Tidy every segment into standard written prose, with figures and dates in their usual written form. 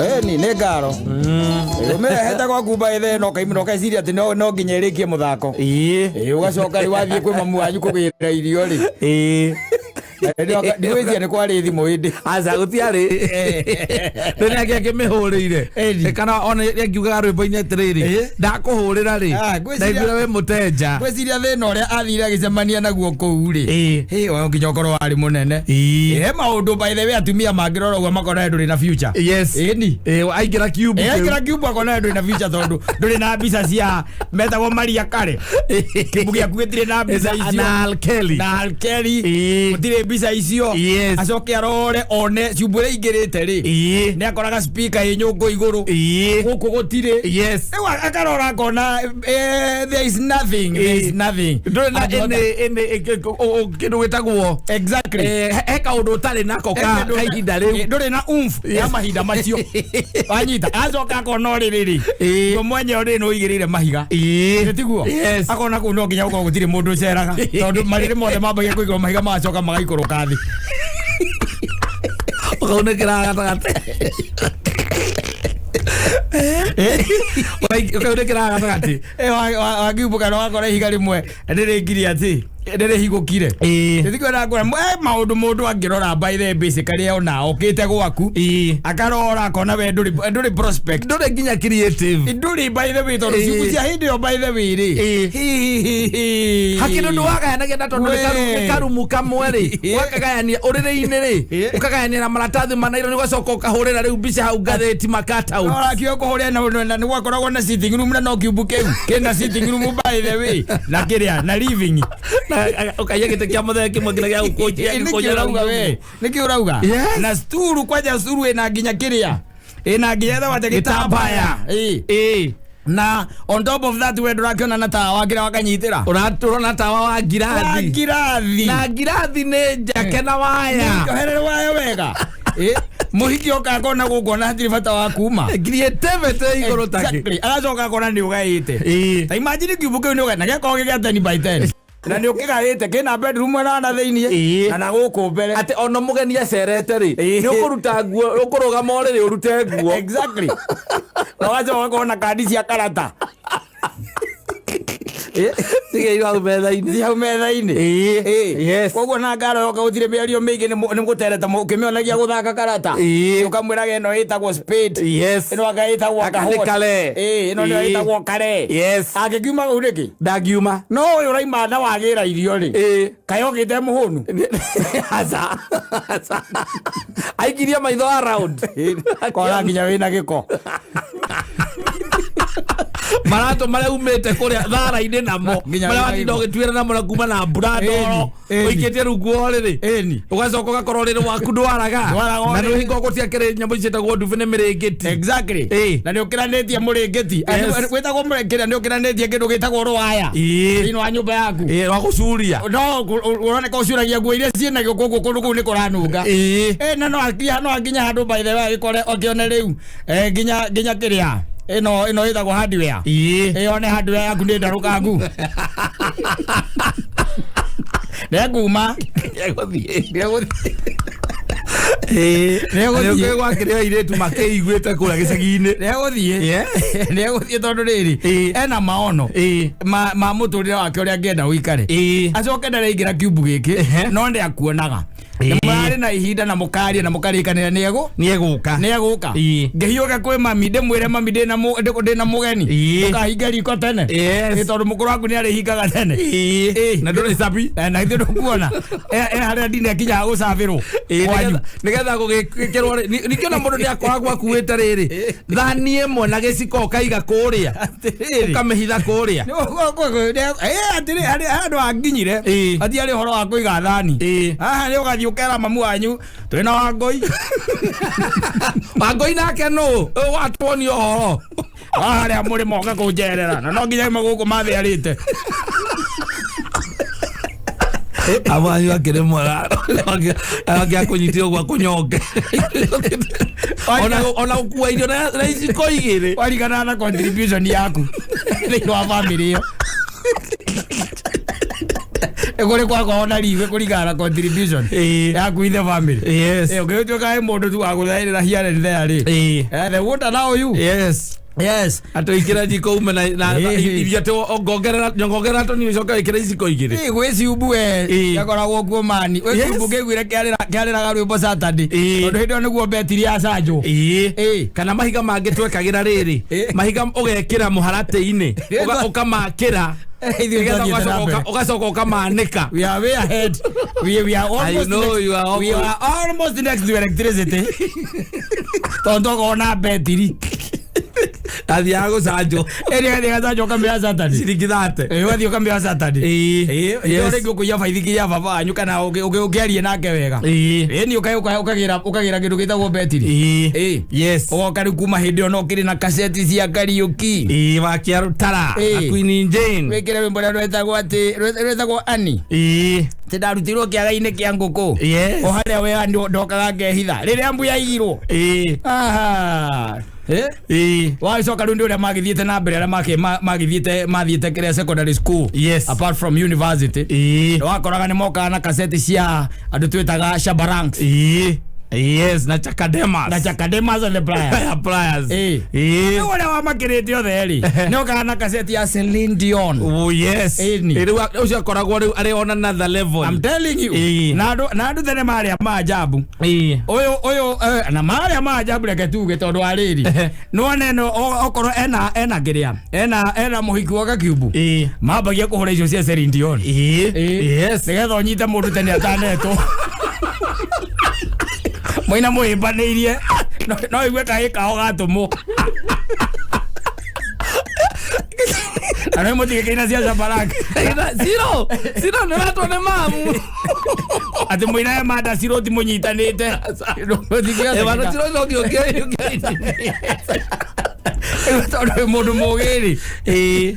Eni nĩ ngaro. Ũmĩrehete gwaku by the no kaimũ ũkeciria atĩ no nginya ĩrĩkie mũthako. Ĩĩ. Ĩĩ, ũgacoka rĩu wathiĩ kwĩ mamu wanyu kũgĩra irio rĩ. Ĩĩ. Ndigwĩciria nĩ kwarĩ thimũ ĩndĩ. Aca gũtiarĩ. Rĩu nĩ angĩakĩmĩhũrĩire. Ĩni. Kana ona angiugaga rwĩmbo-inĩ atĩrĩrĩ, Ĩĩ. ndakũhũrĩra rĩ, Ah, ngwĩciria- ndaiguire wĩ mũtenja. Ngwĩciria thĩna ũrĩa athire agĩcemania naguo kũu rĩ. Ĩĩ. Ĩ, o nginya ũkorwo warĩ mũnene. Ĩĩ. He maũndũ by the way atumia mangĩrora ũguo makona ndũrĩ na future. Yes. Ĩni. Ĩĩ, aingĩra kiumbu Ĩ, kĩu. aingĩra kiumbu akona ndũrĩ na future tondũ ndũrĩ na mbica cia metagwo Maria Kare. Kiumbu gĩaku gĩtirĩ na mbica icio. Na Al Kelly. Na Al Kelly. Ĩĩ. Gũtirĩ mbica icio. Yes. Acoke arore one ciumbu iria ingĩrĩte rĩ. Ĩĩ. Nĩ akoraga speaker ĩ nyũngũ igũrũ. Ĩĩ. Gũkũ gũtirĩ. Yes. Rĩu akarora akona there is nothing, there is nothing. Ndũrĩ na Angĩhota- kĩndũ gĩtagwo Exactly. he kaũndũ ũtarĩ nako ka ka ihinda rĩu. Ndũrĩ na umf ya mahinda macio. Wanyita. Acoka akona ũrĩrĩ rĩ. Ĩĩ. Guo mwenye ũrĩrĩ nĩ ũigĩrĩire mahiga. Ĩĩ. Nĩ tiguo? Yes. Akona kũu no nginya gũkorwo gũtirĩ mũndũ ũceraga. Tondũ marĩrĩ mothe mambagia kũigĩrwo mahiga magacoka magaikũrũka thĩ. Ũkaunĩkĩra gatagatĩ. Ũkaunĩkĩra gatagatĩ. Wakiumbũka na wakora ihiga rĩmwe nĩrĩngiri atĩ nĩrĩhigũkire. Ĩĩ. Nĩtikuona ngora maũndũ mũndũ angĩrora by the basically ona okĩte gwaku Ĩĩ. akarora akona we ndũrĩ prospect. Ndũrĩ nginya creative. Ndũrĩ by the way tondũ Ĩĩ. ciugo cia hĩndĩ ĩyo by the way rĩ. Ĩĩ. Hihihihi. Hakĩrĩ ũndũ wagayanagia na tondũ nĩ Wee. nĩ karumu kamwe rĩ Ĩĩ. ũgakagayania ũrĩrĩ-inĩ rĩ Ĩĩ. ũkagayania na maratathi ma naironi ũgacoka ũkahũrĩra rĩu mbica hau ngathĩti ma cut out. Ora kio kũhũrĩa na nĩ gwakoragwo na sitting room na no kiumbu kĩu kĩna sitting room by the way na kĩrĩa na living. Na ũkaiya gĩtĩ kĩa mũthee kĩmwe kĩrĩa gĩa gũkũnjia Ĩ, nĩkĩ ũrauga we? Nĩkĩ ũrauga? Yes. Na sturu kwanja sturu ĩna nginya kĩrĩa ĩna nginya ĩtagwo atĩ gĩtambaya. Ĩ. Ĩĩ. Na on top of that we ndũrakĩona na tawa kĩrĩa wakanyitĩra. Ũrona tawa wa Wa ngirathi. ngirathi. Na ngirathi nĩ njake na waya. Njoherere wayo wega. Ĩ, mũhiki oka akona gũkũ ona hatirĩ bata wa kuma. Creativity igũrũ takĩ. Exactly. Agacoka akona nĩ ũgaĩte. Ĩĩ. Ta imagine kiumbu kĩu nĩ ũgaĩte na gĩakorwo gĩ gĩa 10 by 10. Na nĩ ũkĩgaĩte kĩna bedroom na na thĩiniĩ Ĩĩ. na na gũkũ mbere. Atĩ ona mũgeni acerete rĩ Ĩĩ. nĩ ũkũruta nguo ũkũrũgama ũrĩrĩ ũrute nguo. Exactly. Na ũgacoka ũgakorwo na kandi cia karata. Ciigĩirwo hau metha-inĩ. Ci hau metha-inĩ. Ĩĩ. Ĩĩ. Yes. Koguo na ngaro yoka gũtirĩ mĩario mĩingĩ nĩ mũgũtereta ũkĩmĩonagia gũthaka karata. Ĩĩ. Ũkamwĩraga ĩno ĩtagwo spade. Yes. Ĩno anga ĩtagwo Aka nĩ kahot. kare. Ĩĩ, ĩno nĩyo Ĩĩ. ĩtagwo kare. Yes. Angĩkiuma kũu nĩkĩ? Ndangiuma. No ũyũ ũraima na wagĩra irio rĩ. Ĩĩ. Kaĩ okĩte mũhũnu? Aca. Aca. Aikirie maitho around. Kora nginya wĩna gĩko. Maratũ marĩa umĩte kũrĩa thara-inĩ namo Nginya marĩa wĩna watinda gĩko. ũgĩtuĩra namo na kuma na mbura ndoro Ĩni, ĩni. ũikĩtie rungu wa ũrĩrĩ Ĩni. ũgacoka ũgakorwo ũrĩrĩ waku ndwaraga Ndwaraga na ũrĩrĩ. nĩ hingo gũtiakĩrĩ nyamũ ici ciĩtagwo ndubi nĩ mĩrĩngĩti Exactly. Ĩĩ. Na nĩ ũkĩranĩtie mũrĩngĩti. Yes. Wĩtagwo mũrĩngĩti nĩ ũkĩranĩtie kĩndũ gĩtagwo rũwaya. Ĩĩ. Thĩinĩ wa nyũmba yaku. Ĩĩ, wa gũcuria No ũroneka ũcuragia nguo iria ciĩna gĩko gũkũ kũndũ kũu nĩ kũranunga. Ĩĩ. Eh, na no akinya no akinya handũ by the way agĩkore akĩone rĩu nginya nginya kĩrĩa ĩno ĩno ĩtagwo hardware. Ĩĩ. Ĩyo nĩ hardware yaku nĩ ndarũkangu. Nĩnguma. Nĩegũthiĩ. Nĩegũthiĩ. Ĩĩ. Nĩegũthiĩ. Nĩũkĩũĩ gwakĩrĩ airĩtu makĩiguĩte kũrĩa gĩcagi-inĩ Nĩegũthiĩ. Yeah. Nĩegũthiĩ tondũ rĩrĩ Ĩĩ. ena maono Ĩĩ. ma mũtũrĩre wake ũrĩa angĩenda ũikare. Ĩĩ. Acoke ndaraingĩra kiumbu gĩkĩ Ehe. no nĩ akuonaga. Nĩ Ĩĩ. mũrarĩ na ihinda na mũkaria na mũkarĩkanĩra nĩegũ Nĩegũka. nĩegũka Ĩĩ. ngĩhiũka kwĩ mami ndĩmwĩre mami ndĩna mũgeni Ĩĩ. ndũkahinge riko tene Yes. Ĩ, tondũ mũkũrũ waku nĩarĩhingaga tene Ĩĩ. Ĩĩ. Na ndũrĩ cabi. Na ithuĩ ndũkuona e harĩa ndini akinyaga gũcabĩrwo Ĩĩ, kwanyu nĩgetha gũgĩkĩrwo rĩ ningĩ ona mũndũ nĩakoragwo akuĩte rĩrĩ thani ĩmwe na gĩciko ũkaiga kũrĩa Atĩrĩrĩ. ũkamĩhitha kũrĩa Atĩrĩ harĩ handũ anginyire Ĩĩ. hatiarĩ ũhoro wa kũiga thani Ĩĩ. haha nĩ ũgathiĩ ũkera mamu wanyu twĩna wangũi wangũi nake nũ Ũyũ watuonia ũhoro harĩa mũrĩ moke kũnjerera na no nginya gũkũ mathĩarĩte amanyu akĩrĩ mwega angĩakũnyitire ũguo akũnyonge ona gũkua irio na iciko igĩrĩ warigana na contribution yaku thĩinĩ wa family ĩyo. Kũrĩ kwakorwo na leeway kũringana na contribution Ĩĩ. yaku in the family. Yes. Ũngĩgĩtuĩka wĩ mũndũ tu wa gũthaĩrĩra here and there rĩ, Ĩĩ. they won't allow you. Yes. Yes. Atĩ ũingĩre njiko ume na Ĩĩ. irio atĩ ngongerera tũnini ũcoke wĩkĩre iciko igĩrĩ. Ĩ, gwĩ ciumbu we Ĩĩ. gĩakoragwo kuo mani gwĩ Yes. ciumbu kĩguire kĩarĩraga rwĩmbo Saturday, Ĩĩ. tondũ hĩndĩ ĩyo nĩguo betiri yacanjwo. Ĩĩ. Ĩĩ. Kana mahiga mangĩ twekagĩra rĩrĩ, Ĩĩ. mahiga ũgekĩra mũharatĩ-inĩ, Ĩĩ. ũkamakĩra. Ithuĩ Nĩgetha twathiĩte na ũgacoka mbere. ũgacoka ũkamanĩka. We are way ahead. We are almost know next, you are we are almost next to electricity. Tondũ twakorwo na betiri. Athiaga gũcanjwo. Ĩrĩa gathiĩ gacanjwo ũkamĩoya Saturday. Ciringi 30. Ĩĩ, ũgathiĩ ũkamĩoya Saturday. Ĩĩ. Ĩĩ, Yes. rĩngĩ ũkũiya baithikiri ya baba wanyu kana ũkĩarie nake wega. Ĩĩ. Ĩĩ, nĩ ũkagĩra kĩndũ gĩtagwo betiri. Ĩĩ. Ĩĩ. Yes. Ũgoka rĩu kuma hĩndĩ ĩyo no ũkĩrĩ na kaseti cia Kariũki. Ĩĩ, wa Kĩarũtara Ĩĩ. na Queen Jane. Wĩkĩre rwĩmbo rũrĩa rwetagwo atĩ rwetagwo Annie. Ĩĩ. Atĩ ndarutirwo kĩaga-inĩ kĩa ngũkũ. Yes. O harĩa we ndokaga ngehitha rĩrĩa mbu yaigirwo. Ĩĩ. Aha. Eh? Ĩĩ. Wacoka rĩu nĩ ũrĩa magĩthiĩte na mbere arĩa magĩthiĩte mathiĩte kĩrĩa secondary school. Yes. Apart from university. Ĩĩ. Wakoraga nĩ mokaga na kaseti cia andũ twĩtaga Shabaranks. Ĩĩ. Yes, na Chakademas. Na Chakademas and the Pliers. Pliers. Ĩĩ. Ĩĩ. Rĩu ũrĩa wamakĩrĩte othe rĩ, nĩ okaga na kaseti ya Celine Dion. Oh, yes. Ĩni. Ĩ, rĩu ũcio akoragwo rĩu arĩ on another level. I'm telling you. Ĩĩ. Na andũ tene marĩa maajabu. Ĩĩ. Ũyũ na marĩa maajabu reke tuge tondũ wa rĩrĩ. Nĩwona ĩno okorwo ena kĩrĩa ena mũhiki wa gakiumbu. Ĩĩ. Mambagia kũhũra icio cia Celine Dion. Ĩĩ. Ĩĩ. Yes. Nĩgetha ũnyite mũndũ tene atanetwo. Mũina mũhĩmbanĩirie no igue kahĩ kao gatũmwo. Na nĩ mũtige cia Shabarak. Ciro, Ciro nĩ ũratwo nĩ mamu. Atĩ mũina e manda Ciro ti mũnyitanĩte. Ĩ, bana Ciro no ũngĩ. Tondũ wĩ mũndũ mũgĩ rĩ. Ĩĩ.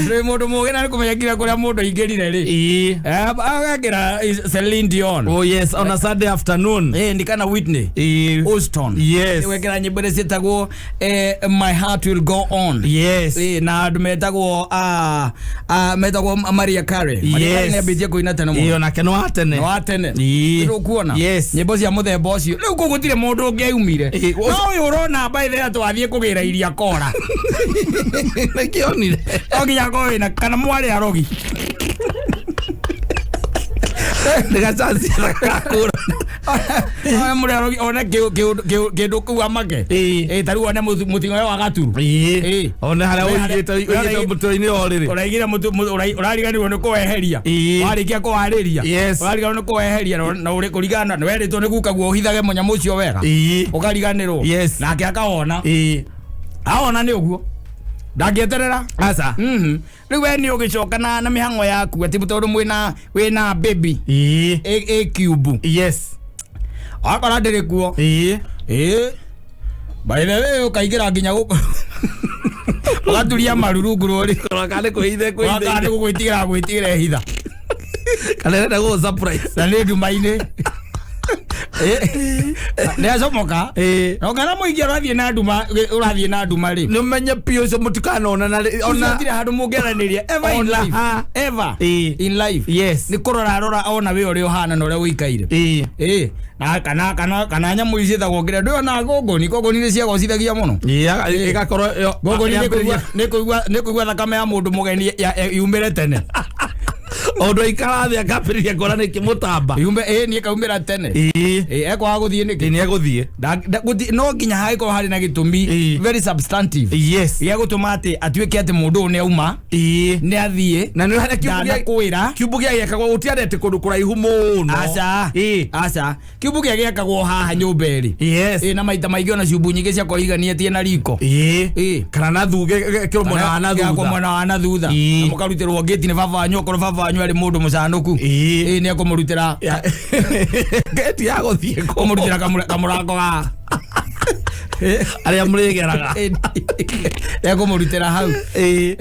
Wĩ mũndũ mũgĩ na nĩ kũmenya nginya kũrĩa mũndũ aingĩrire rĩ. Ĩĩ. Agekĩra Celine Dion. Oh yes, on a Sunday afternoon. Ĩĩ, ndi kana Whitney Ĩĩ. Houston. Yes. Wekĩra nyĩmbo iria ciĩtagwo My Heart Will Go On. Yes. Ĩĩ, na andũ metagwo metagwo Mariah Carey. Mariah Carey Yes. nĩambĩtie kũina tene Ĩĩ, mũno. onake nĩ wa tene. Nĩ wa tene. Ĩĩ. Rĩu ũkuona Yes. nyĩmbo cia mũthemba ũcio rĩu kũu gũtirĩ mũndũ ũngĩaumire. Ĩĩ, No ũyũ ũrona by the way atĩ wathiĩ kũgĩra iria kora. Nĩkĩonire. No nginya akorwo wĩna kana mwarĩ arogi. Nĩgacancia gakũra. One mũrĩ arogi one kĩndũ kĩu amake. Ĩĩ. Ĩĩ, ta rĩu one mũting'oe wa gaturu. Ĩĩ. Ĩĩ. One harĩa ũigĩte mũtwe-inĩ o rĩrĩ. Ũraigire ũrariganĩrwo nĩ kũweheria. Ĩĩ. Warĩkia kũwarĩria. Yes. Ũrariganĩrwo nĩ kũweheria na ũrĩ kũringana na werĩtwo nĩ gukaguo ũhithage mũnyamũ ũcio wega. Ĩĩ. Ũkariganĩrwo. Yes. Nake akawona. Ĩĩ. Awona nĩ ũguo. Ndangĩeterera. Aca. Rĩu we nĩ ũgĩcoka na mĩhang'o yaku atĩ tondũ mwĩna wĩna baby Ĩĩ. ĩ kiumbu. Yes. Wakora ndĩrĩ kuo. Ĩĩ. Ĩĩ. By the way ũkaingĩra nginya gũkũ. Ũgaturia marurunguru rĩ. Kora kana kwĩithe Wakana nĩ kwĩithe. gũgwĩtigĩra gwĩtigĩra hitha. Kana ĩrenda gũgũ surprise. Na nĩ nduma-inĩ. Nĩ acomoka. Ĩĩ. Na ũngana mũingĩ ũrathiĩ na nduma ũrathiĩ na nduma rĩ. Nĩ ũmenye biũ ũcio mũtikanonana rĩ. Ona Ona gũtirĩ handũ mũngĩaranĩria ever in Ona life. ha. Ever Ĩĩ. in life. Yes. Nĩ kũrora rora ona we ũrĩa ũhana na ũrĩa ũikaire. Ĩĩ. Ĩĩ. Na kana nyamũ ici ciĩtagwo kĩrĩa ndũrona ngũngũni ngũngũni nĩ ciagocithagia mũno. Ĩĩ, ĩgakorwo ĩyo- Ngũngũni nĩ yambĩrĩria- kũigua thakame ya mũndũ mũgeni yumĩre tene. Ũndũ aikara thĩ akambĩrĩria kuona nĩ kĩmũtamba. Yume ĩĩ nĩ ĩkaumĩra tene. Ĩĩ. Ĩĩ ekwaga gũthiĩ nĩkĩ? Ĩĩ, nĩ egũthiĩ. No nginya hagĩkorwo harĩ na gĩtũmi Ĩĩ. very substantive Yes. gĩa gũtũma atĩ atuĩke atĩ mũndũ ũyũ nĩ auma Ĩĩ. nĩ athiĩ Na nĩ harĩa kiumbu gĩa- ndanakwĩra. kiumbu gĩagĩakagwo gũtiarĩ atĩ kũndũ kũraihu mũno. Aca. Ĩĩ. Aca. Kiumbu kĩrĩa gĩakagwo haha nyũmba ĩrĩ. Yes. Ĩĩ na maita maingĩ ona ciumbu nyingĩ ciakorwo iganĩtie na riko. Ĩĩ. Ĩĩ. Kana na thuge gĩkĩrwo mwena wa na Gĩakwo thutha. mwena wa na thutha. Ĩĩ. Na mũkarutĩrwo ngĩti nĩ baba wanyu okorwo baba wanyu arĩ mũndũ mũcanũku. Ĩĩ. Ĩĩ nĩ ekũmũrutĩra Ngĩti ya gũthiĩ kũ. kũmũrutĩra kamũrango ga Arĩa mũrĩgeraga. Ĩĩ, nĩ ekũmũrutĩra hau. Ĩĩ.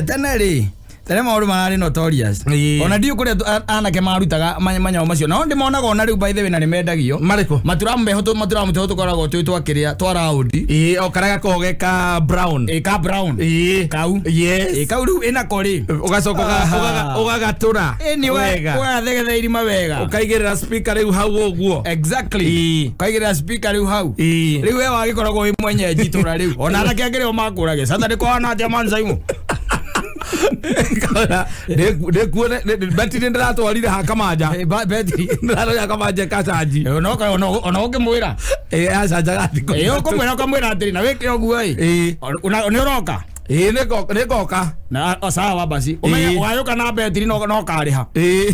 Tene rĩ Tene maũndũ mararĩ notorious. Ĩĩ. Ona ndiũ kũrĩa anake marutaga manyamũ macio. Nao ndĩmonaga ona rĩu by the way na nĩmendagio. Marĩkũ? Maturamu meho maturamu tweho tũkoragwo twĩ twa kĩrĩa twa raundi. Ĩĩ, o karĩa gakoragwo ge ka brown. Ĩ ka brown. Ĩĩ. Kau. Yes. Ĩ kau rĩu ĩnako rĩ. Ũgacoka Aha. ũgagatũra. Ĩni Wega. ũgathegetha irima wega. Ũkaigĩrĩra speaker rĩu hau ũguo. Exactly. Ĩĩ. Ũkaigĩrĩra speaker rĩu hau. Ĩĩ. Rĩu we wagĩkoragwo wĩ mwenyeji itũra rĩu. Ona anake angĩ rĩo makũragia. Sasa nĩkũhana atĩa man Simon? Ndĩkuone beti nĩ ndĩratwarire ha Kamanja. Ĩ, betri. Ndĩratwarire Kamanja ĩkacanji. Ona ũngĩmwĩra. Ĩĩ, acanjaga thikũ. Ĩ ũkũmwĩra ũkamwĩra atĩrĩ na wĩke ũguo ĩ. Ĩĩ. Nĩ ũroka? Ĩĩ, nĩngoka. Na o sawa basi. Ũmenye Ĩĩ. ũgayũka na betri no ũkarĩha. Ĩĩ.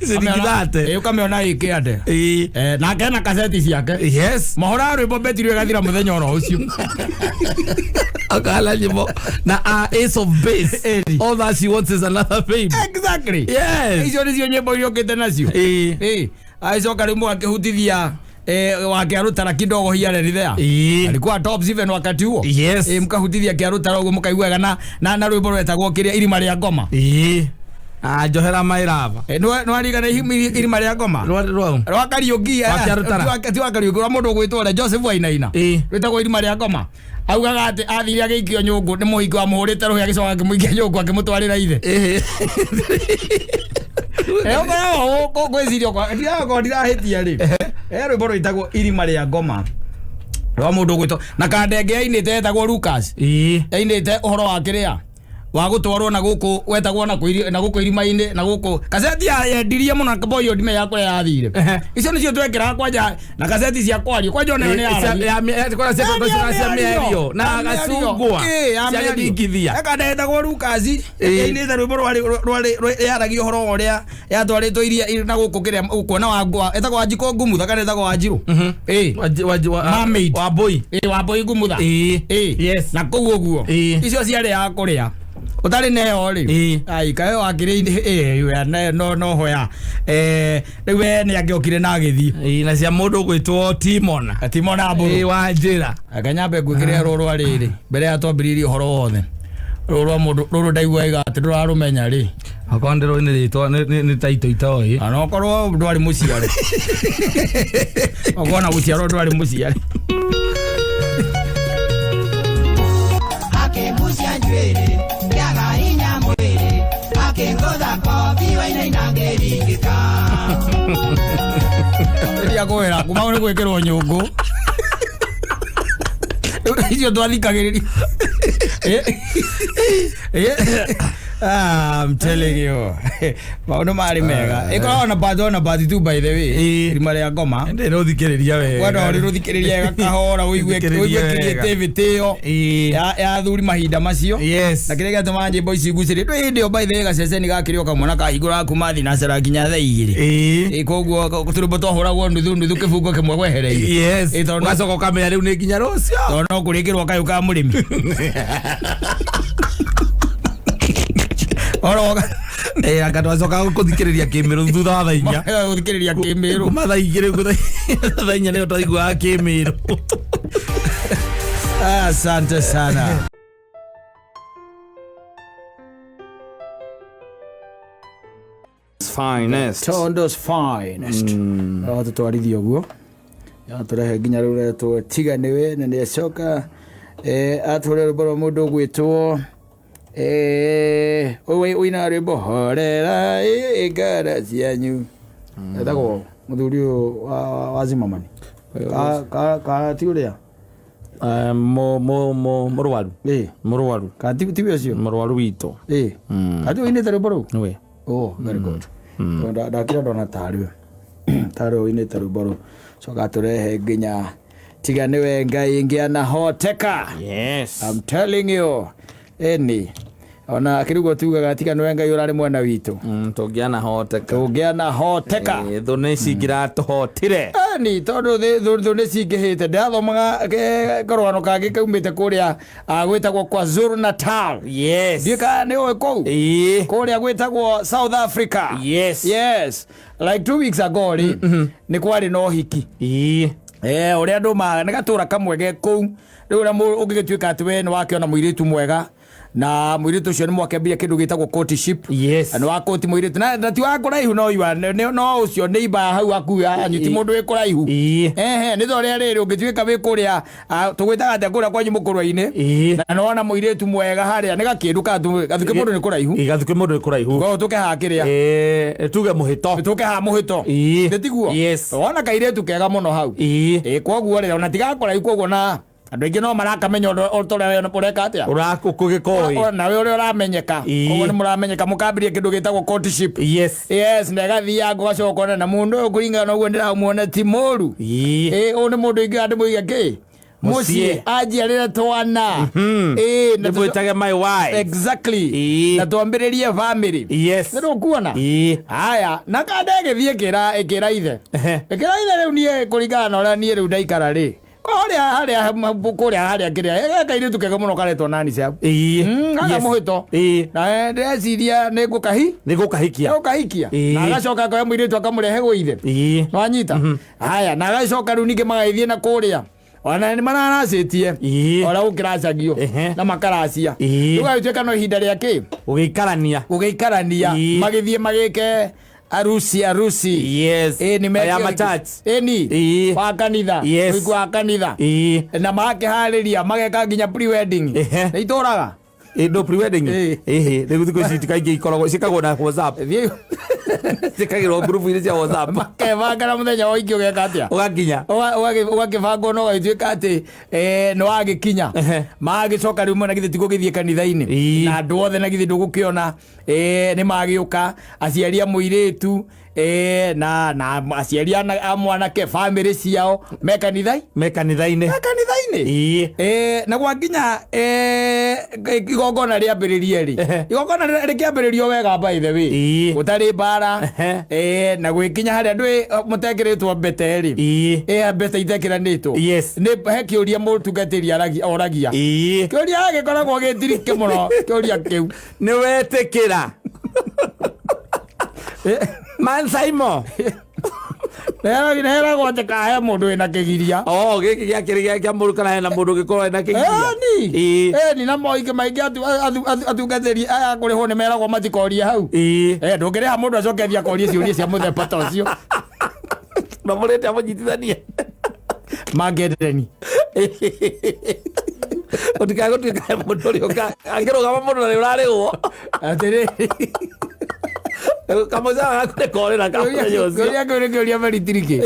Ciringi thate. Ĩ ũkamĩona ĩkĩande. Ĩĩ. Eh, nake ena kaseti ciake. Yes. Mahũra rwĩmbo betri ĩgathira mũthenya oro ũcio. Akala nyimbo na Ace of Base. Ĩni. All that she wants is another babe. Exactly. Yes. Icio nĩcio nyĩmbo iria ũkĩte nacio. Ĩĩ. Ĩ, agĩcoka rĩu mũgakĩhutithia wakiarutara kidogo here and there. Ĩĩ. Alikuwa top 7 wakati huo. Yes. Ĩ, mkahutithia kĩarutara ũguo mũkaiguaga na rwĩmbo rwetagwo kĩrĩa irima rĩa ngoma. Ĩĩ. Ah, njohera my love. Ĩ, nĩwarigana irima rĩa ngoma? Rwa rwa. Rwa Kariũki, Wa Kĩarutara. ti wa Kariũki, rwa mũndũ ũgwĩtwo ũrĩa Joseph Wainaina. Ĩĩ. Rwĩtagwo irima rĩa ngoma. Augaga atĩ athire agĩikio nyũngũ nĩ mũhiki wamũhũrĩte rũhĩ agĩcoka akĩmũikia nyũngũ akĩmũtwarĩra ithe. Ĩĩ. Ũkoragwo ngwĩciria kwa ndirakorwo ndirahĩtia rĩ. Rwĩmbo rwĩtagwo irima rĩa ngoma. Rwa mũndũ ũgwĩtwo na kandenge ainĩte etagwo Lucas. Ĩĩ. Ainĩte ũhoro wa kĩrĩa wa gũtwarwo na gũkũ wetagwo na na gũkũ irima-inĩ na gũkũ kaseti yendirie mũno na boy ndime yakwa yathire. Ehe. Icio nĩcio twekĩraga kwanja na kaseti cia kwario kwanja onayo nĩ yaragia. Cia mĩario na gacungwa cia gĩthingithia. Ekandetagwo Lucas Ĩĩ. yainĩte rwĩmbo rwarĩ yaragia ũhoro wa ũrĩa yatwarĩtwo iria na gũkũ kĩrĩa kuona wa etagwo Wanjikũ Ngumutha kana etagwo Wanjirũ. Ĩĩ. Mermaid. Wa boy. Ĩĩ Wambũi Ngumutha. Ĩĩ. Ĩĩ. Yes. Na kũu ũguo. Ĩĩ. Icio ciarĩ ya kũrĩa. Ũtarĩ nayo rĩ. Ĩĩ. Ai kaĩ wakĩrĩ ĩĩ no no hoya. Rĩu we nĩ angĩokire na agĩthiĩ. Ĩĩ, na cia mũndũ ũgwĩtwo Timon. Timona Ĩĩ, Mbũrũ. wa njĩra. Reke nyambe ngwĩkĩre rũrũ rwa rĩrĩ mbere ya twambĩrĩirie ũhoro wothe. Rũrũ rwa mũndũ rũrũ ndaigua wega atĩ ndũrarũmenya rĩ. Okorwo ndĩrũĩ nĩ rĩtwa nĩ taito itoĩ. Ona okorwo ndwarĩ mũciare. Okorwo na gũciarwo ndwarĩ mũciare. Akĩgucia njuĩrĩ kĩaga hinya mwĩrĩ akĩngũtha kobi wainaina ngĩringĩka. Rĩrĩa kwĩra kuma nĩ gwĩkĩrwo nyũngũ. Rĩu icio twathikagĩrĩria. Ah, I'm telling you. Maũndũ marĩ mega. Ĩkoragwo na part 1 na part 2 by the way. Ĩĩ. Irima rĩa ngoma. Ndĩ rũthikĩrĩria wega. Wenda ũrĩrũthikĩrĩria wega kahora ũigue Thikĩrĩria ũigue wega. creativity ĩyo Ĩĩ. ya athuri mahinda macio. Yes. Na kĩrĩa gĩatũmaga nyĩmbo ici igucĩrĩrie. Ndũĩ hĩndĩ ĩyo by the way gaceceni gakĩrĩ o kamwana kahingũraga kuma thinacara nginya thaa igĩrĩ. Ĩĩ. Ĩ koguo tũrwĩmbo twahũragwo nuthu nuthu kĩbungo kĩmwe kwehereire. Yes. Ĩ, tondũ Ũgacoka ũkamenya rĩu nĩ nginya rũciũ. tondũ no kũrĩkĩrwo kayũ ka mũrĩmi. Oro Ĩĩ, anga twacoka gũthikĩrĩria kĩmĩrũ thutha wa thaa inya. gũthikĩrĩria kĩmĩrũ. Kuma thaa igĩrĩ ũguo thaa inya nĩyo twaiguaga kĩmĩrũ. Asante sana. Finest. Tondo's finest. No tũtwarithie ũguo. Atũrehe nginya rĩu retwo tiga nĩwe na nĩacoka atũre rwĩmbo rwa mũndũ ũgwĩtwo ũyũ ũinaga rwĩmbo horera ĩ ngara cianyu. Etagwo mũthuri ũyũ wa Zimmerman. Ka ti ũrĩa? Mũrwaru. Ĩ. Mũrwaru. Ka ti tiwe ũcio? Mũrwaru witũ. Ĩ. Ka tiwe ũinĩte rwĩmbo rũu? Nĩwe. Oh, very good. Ndakĩra ndona tarĩ tarĩ ũinĩte rwĩmbo rũu. Coka atũrehe nginya tiga nĩwe Ngai ingĩanahoteka. Yes. I'm telling you. Ĩni. Ona akĩrugwo tugaga tiga nĩwe Ngai ũrarĩ mwena witũ. Tũngĩanahoteka. Tũngĩanahoteka. Ĩĩ, thũ nĩ cingĩratũhotire. Ĩni tondũ thũ nĩ cingĩhĩte. Ndĩrathomaga karũgano kangĩ kaumĩte kũrĩa gwĩtagwo KwaZulu Natal. Yes. Ndiũĩ kana nĩ ũĩ kũu? Ĩĩ. Kũrĩa gwĩtagwo South Africa. Yes. Yes. Like 2 weeks ago rĩ, nĩ kwarĩ na ũhiki. Ĩĩ. Ũrĩa andũ nĩ gatũra kamwe ge kũu. Rĩu ũrĩa ũngĩgĩtuĩka atĩ we nĩ wakĩona mũirĩtu mwega Na mũirĩtu ũcio nĩ mwakĩambia kĩndũ gĩtagwo courtship. Yes. Na nĩ wa kũti mũirĩtu na ti wa kũraihu no iwa no ũcio nĩ iba hau hakuhĩ anyu, ti mũndũ wĩ kũraihu. Ehe, nĩ ta ũrĩa rĩrĩ ũngĩtuĩka wĩ kũrĩa, tũgwĩtaga atĩa kũrĩa kwanyu mũkũrwa-inĩ, na nĩwona mũirĩtu mwega harĩa nĩ gakĩndũ gathukĩ mũndũ nĩ kũraihu. Gathukĩ mũndũ nĩ kũraihu. Koguo tũke haha kĩrĩa Tuge mũhĩto. Tũke haha mũhĩto. Nĩ tiguo? Yes. Wona kairĩtu kega mũno hau. Ĩ koguo rĩ, ona tigakũraihu, koguo na andũ aingĩ no marakamenya ũndũ ũrĩa ũreka atĩa. Ũrakũgĩkoĩ. Nawe ũrĩa ũramenyeka. Koguo nĩ mũramenyeka, mũkambĩrĩria kĩndũ gĩtagwo courtship. Yes, na ĩgathianga ũgacoka ũkona na mũndũ ũyũ kũringana na ũguo ndĩramuona ti mũru. Ĩ ũyũ nĩ mũndũ ingĩoya ndĩmũige kĩ Mũciĩ. mũciĩ anjiarĩre twana. Ĩ na Ndĩmwĩtage my wife. Exactly. Na twambĩrĩrie family. Nĩ ndũkuona? Haya, na kanda ĩgĩthiĩ ĩkĩra ithe. Ĩkĩra ithe rĩu niĩ kũringana na ũrĩa niĩ rĩu ndaikara rĩ, kũrĩa harĩa kũrĩa harĩa kĩrĩa kairĩtu kega mũno karetwo nani cia gaka mũhĩto. Na ndĩreciria nĩ ngũkahi Nĩ gũkahikia. Ngũkahikia. Na agacoka akoya mũirĩtu akamũrehe gwĩ ithe. Nwanyita? Haya, na agacoka rĩu ningĩ magagĩthiĩ na kũrĩa ona nĩ mararacĩtie ona gũkĩracagio na makaracia. Rĩu agĩtuĩka no ihinda rĩa kĩ Gũgĩikarania. Gũgĩikarania. Magĩthiĩ magĩke arusi arusi. Ĩ nĩ Ya machurch. Ĩni wa kanitha. Ũhiku wa kanitha. Na makĩharĩria mageka nginya pre-wedding. Nĩ itũraga. Ĩ no pre-wedding. Ĩhĩ, rĩu thikũ ici kaingĩ ikoragwo ciĩkagwo na WhatsApp. Thiĩ Ciĩkagĩrwo ngurubu-inĩ cia WhatsApp. Makebanga na mũthenya wa ũhiki ũgeka atĩa? Ũgakinya. Ũgakĩbangwo na ũgagĩtuĩka atĩ nĩ wagĩkinya. Magĩcoka rĩu na githĩ ti gũgĩthiĩ kanitha-inĩ na andũ othe, na githĩ ndũgũkĩona nĩ magĩũka aciari a mũirĩtu na aciari a mwanake, famĩlĩ ciao me kanitha Me kanitha-inĩ. Me kanitha-inĩ. Na gwakinya igongona rĩambĩrĩrie rĩ, igongona rĩkĩambĩrĩrio wega, by the way, gũtarĩ mbara. Na gwĩkinya harĩa ndũĩ mũtekĩrĩtwo mbete rĩ, mbete itekĩranĩtwo, nĩ he kĩũria mũtungatĩri oragia. Kĩũria gĩkoragwo gĩtirike mũno kĩũria kĩu. Nĩ wetĩkĩra Man Simon. Neheragwo atĩ kahe mũndũ wĩna kĩgiria. Oh, gĩkĩ gĩakĩrĩ gĩa kĩa mũndũ kana hena mũndũ ũngĩkorwo ena kĩgiria? Ĩni. Ĩni, na moingĩ maingĩ atungatĩri aya kũrĩhwo nĩ meragwo matikorie hau. Ndũngĩrĩha mũndũ acoke athiĩ akorie ciũria cia mũthemba ta ũcio. Na mũrĩte amũnyitithanie. Mangĩendeni. Ũtikae gũtuĩka he mũndũ ũrĩa angĩrũgama mũndũ na nĩ ũrarĩhwo. Atĩrĩrĩ, Kamũcara gaku nĩ korĩra kamũthenya ũcio. Kĩũria kĩu nĩ kĩũria very tricky.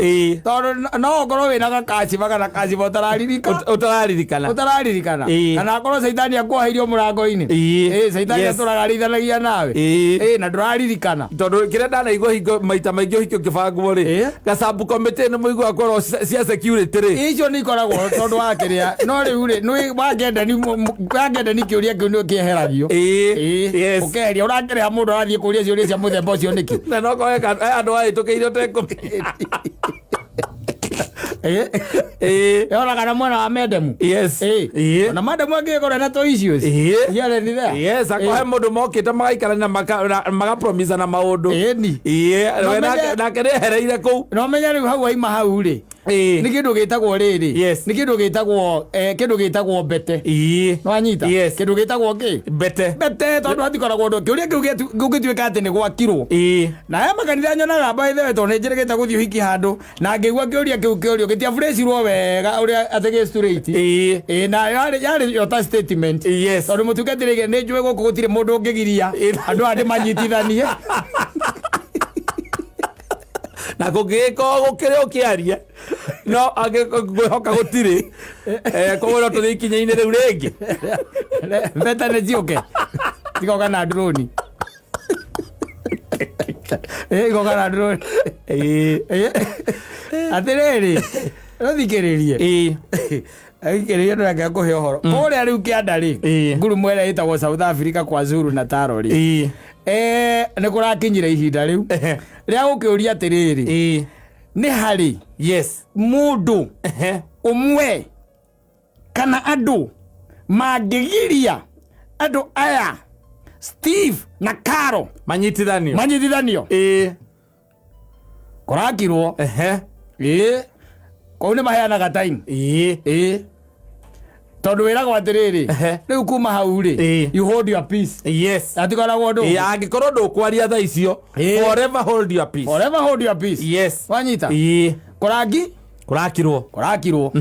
Tondũ no ũkorwo wĩna gakaciba kana kaciba ũtararirika. Ũtararirikana. Ũtararirikana. Kana akorwo caitani akuoheirio mũrango-inĩ. Ĩ caitani atũraga arĩithanagia nawe. Ĩ na ndũraririkana. Tondũ kĩrĩa ndanaigua hingo maita maingĩ ũhiki ũkĩbangwo rĩ, gacabu committee nĩ mũiguaga kwerwo cia security rĩ. Icio nĩ ikoragwo tondũ wa kĩrĩa, no rĩu rĩ nĩ wakenda ni kĩũria kĩu nĩ kĩeheragio. Ũkeheria, ũrakĩrĩha mũndũ arathiĩ kũria ciũria cia mũthemba ũcio nĩkĩ? Na no korwo he andũ ahĩtũkĩire ũtekũmenya. Ona kana mwena wa medemu. Ona mademu angĩkorwo na tũ issues. Here ni there. Yes, akohe mũndũ mokĩte magaikarania na magapromisana maũndũ. Ĩni. We nake nĩ ehereire kũu. No menya rĩu hau waima hau rĩ, nĩ kĩndũ gĩtagwo rĩrĩ, nĩ kĩndũ gĩtagwo kĩndũ gĩtagwo mbete. Nĩwanyita? Yes. Kĩndũ gĩtagwo kĩ? Mbete. Mbete, tondũ hatikoragwo ũndũ kĩũria kĩu gũgĩtuĩka atĩ nĩ gwakirwo. Na haya makanitha nyonaga, by the way, tondũ nĩ njĩrĩgĩte gũthiĩ ũhiki handũ na ngĩigua kĩũria kĩu kĩũrio gĩtiaburĩcirwo wega ũrĩa atĩ gĩ straight. Ĩ na yarĩ yo ta statement. Tondũ mũtungatĩri nĩ njũĩ gũkũ gũtirĩ mũndũ ũngĩgiria andũ aya ndĩmanyitithanie. Na kũngĩgĩkorwo gũkĩrĩ ũkĩaria no ngwĩhoka gũtirĩ. Koguo no tũthiĩ ikinya-inĩ rĩu rĩngĩ. Mbete nĩ ciũke, igoka na drone. Igoka na drone. Atĩrĩrĩ, rũthikĩrĩrie. Thikĩrĩrie, ndũreke ngũhe ũhoro kũrĩa rĩu kĩanda rĩ, ngurumo ĩrĩa ĩtagwo South Africa, kwa Zulu Natal rĩ, nĩ kũrakinyire ihinda rĩu rĩa gũkĩũria atĩrĩrĩ, nĩ harĩ mũndũ ũmwe kana andũ mangĩgiria andũ aya Steve na Caro manyitithanio? Manyitithanio. Kũrakirwo. Ĩ kũu nĩ maheanaga time. Ĩ Tondũ wĩragwo atĩrĩrĩ, rĩu kuma hau rĩ, you hold your peace. Yes. Atikoragwo ũndũ. Ĩĩ, angĩkorwo ndũkwaria thaa icio, forever hold your peace. Forever hold your peace. Yes. Wanyita? Ĩĩ. Kũrangi? Kũrakirwo. Kũrakirwo.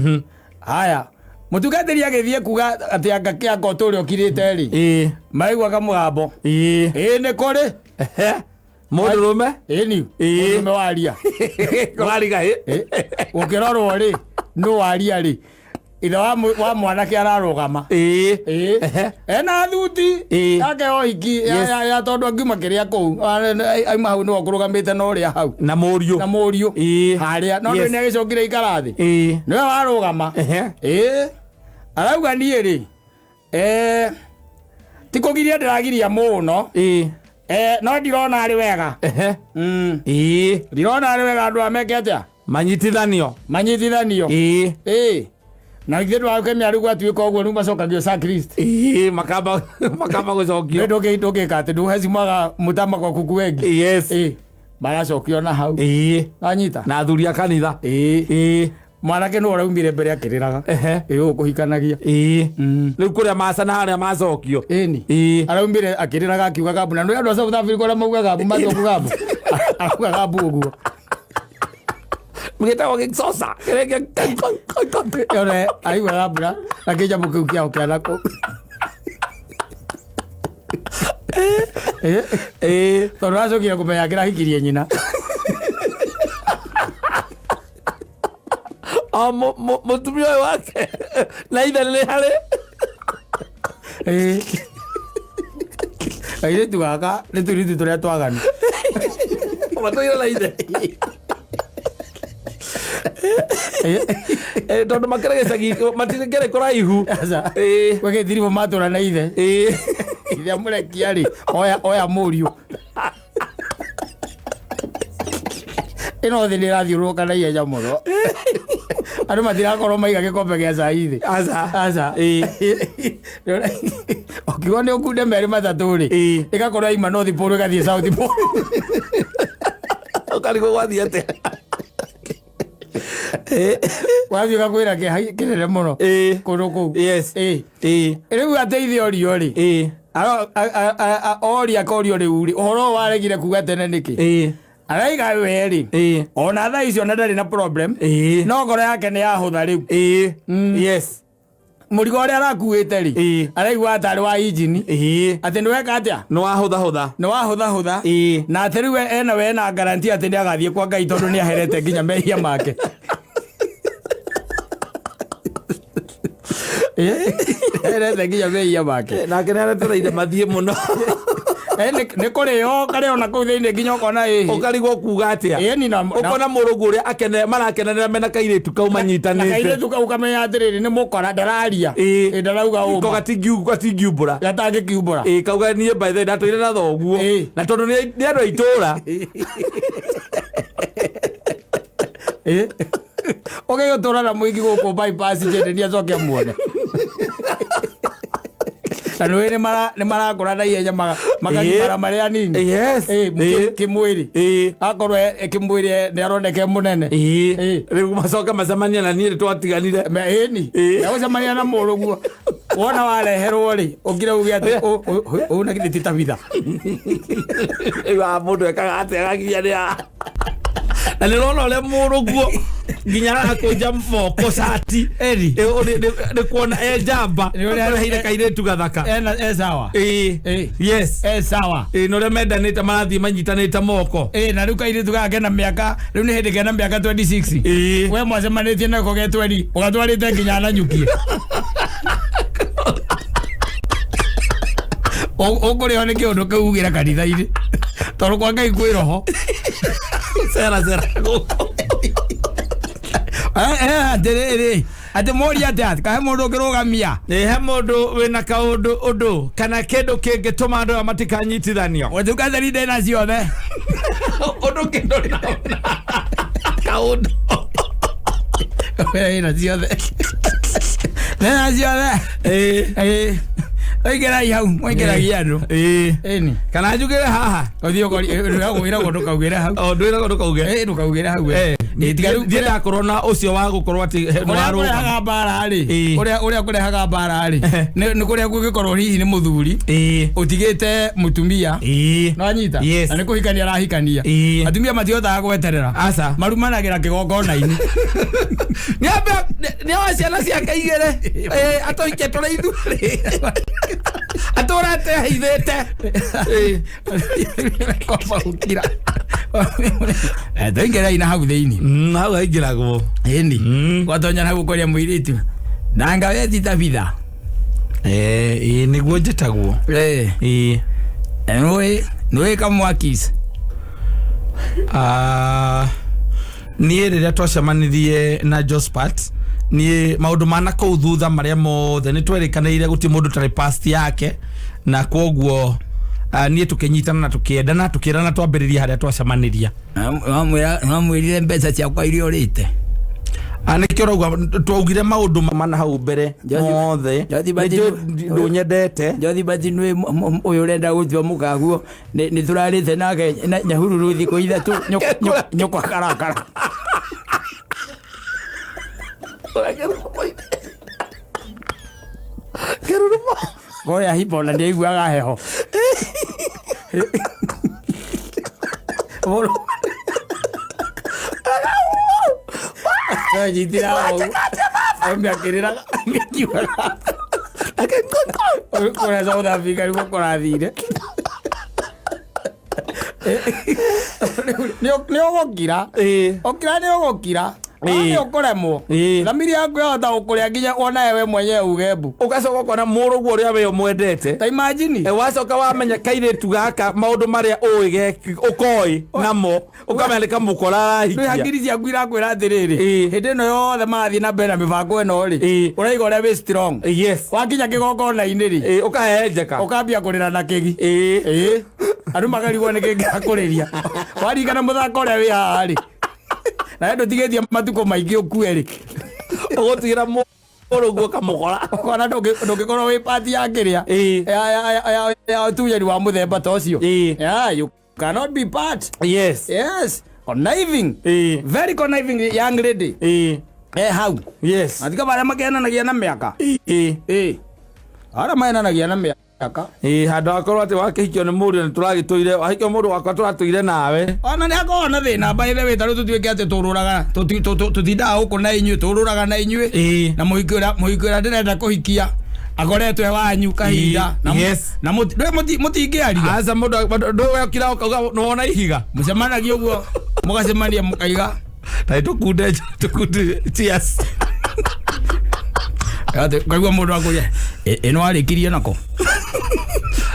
Haya, mũtungatĩri agĩthiĩ kuga atĩ anga kĩanga ũtũũre ũkirĩte rĩ, maraigua kamũgambo. Ĩĩ, nĩ kũrĩ. Mũndũrũme. Ĩni. Mũndũrũme waria. Kũrariga ĩ. Gũkĩrorwo rĩ, nũ waria rĩ, ithe wa mwanake ararũgama. Ĩĩ, ena thuti yake ya ũhiki ya tondũ angiuma kĩrĩa kũu aima hau nĩwe ũkũrũgamĩte na ũrĩa hau na mũriũ. Na mũriũ harĩa no nĩ agĩcokire ikara thĩ. Nĩwe warũgama. Ĩĩ, arauga niĩ rĩ, ti kũgiria ndĩragiria mũno, no ndirona arĩ wega. Ndirona arĩ wega andũ aya meke atĩa? Manyitithanio. Manyitithanio. Ĩĩ. Na ithuĩ ndwakemia rĩu gwatuĩka ũguo rĩu macokagio sacrist. Ĩĩ, makamba gũcokio. Ndũngĩka atĩ ndũhecimaga mũtama kwa kuku wengi. Yes. Ĩĩ, maracokio na hau. Ĩĩ. Wanyita? Na athuri a kanitha. Ĩĩ. Ĩĩ. Mwanake nĩwe ũraumire mbere akĩrĩraga. Ĩĩ, ũũ kũhikanagia. Ĩĩ. Rĩu kũrĩa maca na harĩa macokio. Ĩni. Ĩĩ. Araumire akĩrĩraga akiuga gambu, na nĩ andũ a South Africa ũrĩa maugaga gambu matua gambu. Arauga gambu ũguo. Gĩtagwo gĩcoca. Yone aiguaga mbura na kĩnyamũ kĩu kĩao kĩa nakũu. Ĩĩ. Tondũ acokire kũmenya kĩrahikirie nyina. O mũtumia ũyũ wake na ithe nĩ harĩ. Ĩĩ. Kairĩtu gaka nĩ tũirĩtu tũrĩa twaganu. Matũire na ithe. Tondũ makĩrĩ gĩcagi matikĩrĩ kũraihu. Ĩĩ. Gwĩgĩtiribũ matũra na ithe. Ĩĩ. Ithe amũrekia rĩ, oya mũriũ. Ĩno thĩ nĩ ĩrathiũrũrũka na ihenya mũno. Andũ matirakorwo maiga gĩkombe gĩa cai thĩ. Aca. Aca. Ũkiuga nĩ ũkunde merĩ matatũ rĩ, ĩgakorwo yaima North Pole ĩgathiĩ South Pole. Ũkarigwo gwathiĩ atĩa? Wathiĩ ũgakwĩra kĩnene mũno. Kũndũ kũu. Yes. Ĩĩ. Rĩu ateithia orio rĩ. Oria akorio rĩu rĩ, ũhoro ũyũ waregire kuga tene nĩkĩ? Araiga we rĩ, ona thaa icio na ndarĩ na problem. No ngoro yake nĩ yahũtha rĩu. Yes. Mũrigo ũrĩa arakuĩte rĩ, araigua atarĩ wa injini. Atĩ nĩ weka atĩa? Nĩ wahũthahũtha. Nĩ wahũthahũtha. Na atĩ rĩu ena we na guarantee atĩ nĩ agathiĩ kwa Ngai tondũ nĩ aherete nginya mehia make. Aherete nginya mehia make. Nake nĩ aretereire mathiĩ mũno. Nĩ kũrĩo karĩo na kũu thĩinĩ nginya ũkona ĩhĩ. Ũkarigwo kuga atĩa? Ĩni na ũkona mũrũgũ ũrĩa marakenanĩra mena kairĩtu kau manyitanĩte. Na kairĩtu kau kamenya atĩrĩrĩ nĩ mũkora ndararia. Ĩĩ. Ndarauga ũma. Ko gatingiumbũra. Gatangĩkiumbũra. Ĩĩ, kauga niĩ by the way ndatũire na thoguo. Na tondũ nĩ andũ a itũũra. Ĩĩ. Ũgĩgĩtũra na mũingĩ gũkũ bypass njende nĩ acoke amuone. Na nĩ nĩ marakũra na ihenya makagimara marĩ anini. Yes. Kĩmwĩrĩ. Akorwo kĩmwĩrĩ nĩ aroneka mũnene. Rĩu macoka macemania na niĩ twatiganire. Ĩni. Egũcemania na mũrũguo. Wona wareherwo rĩ, ũngire uge atĩ ũũ na githĩ ti Tabitha. Rĩu haha mũndũ ekaga atĩa agakinya nĩ haha. Na nĩ ũrona ũrĩa mũrũguo nginya arakũnja moko cati. Nĩ kuona e njamba. Areheire kairĩtu gathaka. E sawa. Yes. E sawa. Ĩĩ, na ũrĩa mendanĩte marathiĩ manyitanĩte moko. Ĩĩ, na rĩu kairĩtu gaka kena mĩaka, rĩu nĩ hĩndĩ kena mĩaka 26. We mwacemanĩtie nako ge 20, ũgatwarĩte nginya Nanyuki. Ũkũrĩho nĩ kĩũndũ kĩu ugĩra kanitha-inĩ. Tondũ kwa Ngai kwĩ roho. Cera cera gũkũ. Atĩrĩrĩ, atĩ mũria atĩa, kahe mũndũ ũngĩrũgamia. Ĩ, he mũndũ wĩna kaũndũ ũndũ kana kĩndũ kĩngĩtũma andũ aya matikanyitithanio. Mũtungatĩri ndĩna ciothe. Ũndũ kĩndũ na kaũndũ. Wĩna ciothe. Ndĩna ciothe. Ĩĩ. Oingĩrai hau, mũingĩragia andũ. Ĩni. Kana njugĩre haha? Ũthiĩ ũkori, ndwĩragwo ndũkaugĩre hau. O, ndwĩragwo ndũkauge. Ĩĩ, ndũkaugĩre hau. Tiga rĩu Thiĩ ndakorwo na ũcio wa gũkorwo atĩ nĩ Ũrĩa warũgama. kũrehaga mbara rĩ, Ĩĩ. ũrĩa kũrehaga mbara rĩ, nĩ kũrĩa kũngĩkorwo hihi nĩ mũthuri ũtigĩte mũtumia. Nĩwanyita? Yes. Na nĩ kũhikania arahikania. Atumia matihotaga gweterera. Aca. Marumanagĩra kĩgongona-inĩ. Nĩoe ciana ciake igĩrĩ atũikie tũrĩ ithuerĩ atũrate heithĩte. Kwamba gũkira. Tũingĩrei na hau thĩinĩ. Hau haingĩragwo. Ĩni. Gwatonya hau ũkoria mũirĩtu. Nanga weti Tabitha. Ĩĩ, nĩguo njĩtagwo. Ĩĩ. Nĩũĩ kamwakis. Ah, niĩ rĩrĩa twacemanirie na Jospat, niĩ maũndũ ma nakũu thutha marĩa mothe nĩ twerĩkanĩire gũtirĩ mũndũ ũtarĩ past yake, na kwoguo niĩ tũkĩnyitana na tũkĩendana, tũkĩrana twambĩrĩria harĩa twacemaniria. Wamwĩrire mbeca ciakwa iria ũrĩte. Nĩkĩo ũrauga twaugire maũndũ mana hau mbere mothe. Nĩnjũĩ ndũnyendete. Jothi bati nĩ ũyũ ũrenda gũtua mũkaguo nĩ tũrarĩte nake Nyahururu thikũ 3 nyũkwa karakara. Kũrĩa hipo na nĩaiguaga heho. Nyitĩra ũũ. Akĩrĩraga akiugaga kũrĩa South Africa nĩguo kũrathire. Nĩ ũgũkira. Ũkira nĩ ũgũkira. Nĩ ũkũremwo. Thamiri yaku yahota gũkũrĩa nginya wonawe we mwenyewe uge mbu. Ũgacoka ũkona mũrũguo ũrĩa we ũmwendete. Ta imagine. Wacoka wamenya kairĩtu gaka maũndũ marĩa ũĩ ũkoĩ namo, ũkamenya nĩ kamũkora arahikia. Rĩu hakiri ciaku irakwĩra atĩrĩrĩ, hĩndĩ ĩno yothe marathiĩ na mbere na mĩbango ĩno rĩ, ũraiga ũrĩa wĩ strong. Wakinya kĩgongona-inĩ rĩ, Ũkahehenjeka. Ũkambia kũrĩra na kĩgi. Andũ makarigwo nĩ kĩĩ kĩrakũrĩria. Waringana mũthako ũrĩa wĩ haha rĩ, na we ndũtigĩtie matukũ maingĩ ũkue rĩ. Ũgũtigĩra mũrũguo kamũkora. Ũkona ndũngĩkorwo wĩ part ya kĩrĩa. Ya ũtunyani wa mũthemba ta ũcio. Yeah, you cannot be part. Yes. Yes. Conniving. Very conniving young lady. Hau. Yes. Matika marĩa makenanagia na mĩaka. Arĩa maenanagia na mĩaka. Handũ hakorwo atĩ wakĩhikio nĩ mũndũ nĩ tũragĩtũire, wahikio mũndũ wakwa tũratũire nawe. Ona nĩ akoragwo na thĩna by the way, ta rĩu tũtuĩke atĩ tũrũraga, tũtindaga gũkũ na inyuĩ, tũrũraga na inyuĩ. Na mũhiki ũrĩa ndĩrenda kũhikia akoretwo e wanyu kahinda. Na mũtingĩaria. Aca mũndũ ndũgekira ũkauga nĩwona ihiga. Mũcemanagia ũguo, mũgacemania mũkaiga. Ta tũkunde, tũkunde, cheers. Kaigua mũndũ akũria, ĩno arĩkirie nako?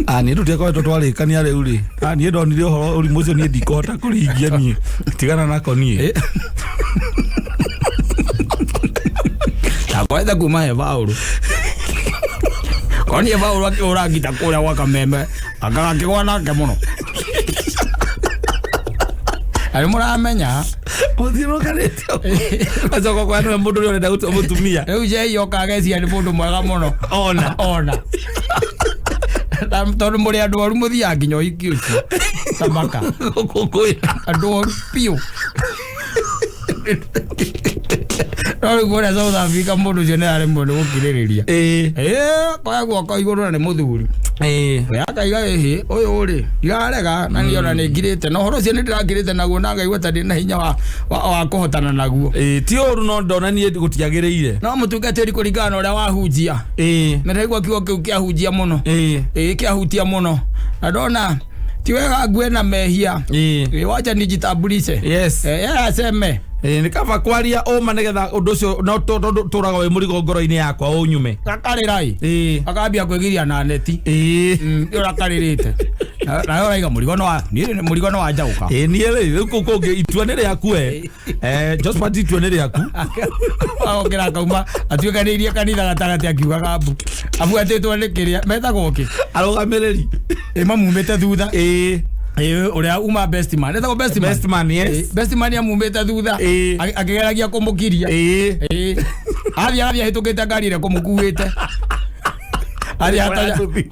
Niĩ tũtiakoretwo twarĩkania rĩu rĩ. Niĩ ndonire ũhoro ũrimũ ũcio niĩ ndikũhota kũringia niĩ. Tigana nako niĩ. Ndakwenda kuma he Paũlũ. Konie Paũlũ akĩhũra ngita kũrĩa gwa Kameme, akagakĩgwa nake mũno. Arĩ mũramenya. Mũthiũrũrũkanĩte ũguo. Acoka kwa nĩwe mũndũ ũrĩa ũrenda gũtua mũtumia. Rĩu Jay oka agecia nĩ mũndũ mwega mũno. Ona. Ona. Tondũ mũrĩ andũ oru mũthiaga nginya ũhiki ũcio. Tamaka. Gũkũngũĩra. Andũ oru biũ. No rĩu kũrĩa South Africa mũndũ ũcio nĩ aremwo nĩ gũkirĩrĩria. Koya guoko igũrũ na nĩ mũthuri. We akaiga ĩhĩ, ũyũ rĩ, ndirarega na niĩ ona nĩ ngirĩte. Na ũhoro ũcio nĩ ndĩrakirĩte naguo na ngaigua ta ndĩ na hinya wa kũhotana naguo. Ti ũru no ndona niĩ gũtiagĩrĩire. No mũtungatĩri kũringana na ũrĩa wahunjia. Na ndaigua kiugo kĩu kĩahunjia mũno. Kĩahutia mũno. Na ndona ti wega ngue na mehia. Wacha nijitambulishe. Yes. Yeye aseme. Nĩ kaba kwaria ũma nĩgetha ũndũ ũcio no tũraga wĩ mũrigo ngoro-inĩ yakwa ũnyume. Gakarĩra ĩ. Akambia kwĩgiria na neti. Nĩ ũrakarĩrĩte. Na ũraiga mũrigo no wa, niĩ mũrigo no wa njaũka. Niĩ rĩ, rĩu kũu kũngĩ itua nĩ rĩaku we. Josephat itua nĩ rĩaku. Agokĩra akauma atuĩkanĩirie kanitha gatagatĩ akiugaga mbu. Abuatĩtwo nĩ kĩrĩa metagwo kĩ? Arũgamĩrĩri. Mamumĩte thutha. Ũrĩa uma best man. Etagwo best man. Best man, yes. Best man amumĩte thutha. Akĩgeragia kũmũkiria. Athiĩ ahĩtũkĩte ngari ĩrĩa kũmũkuĩte. Athiĩ Akoya nduthi.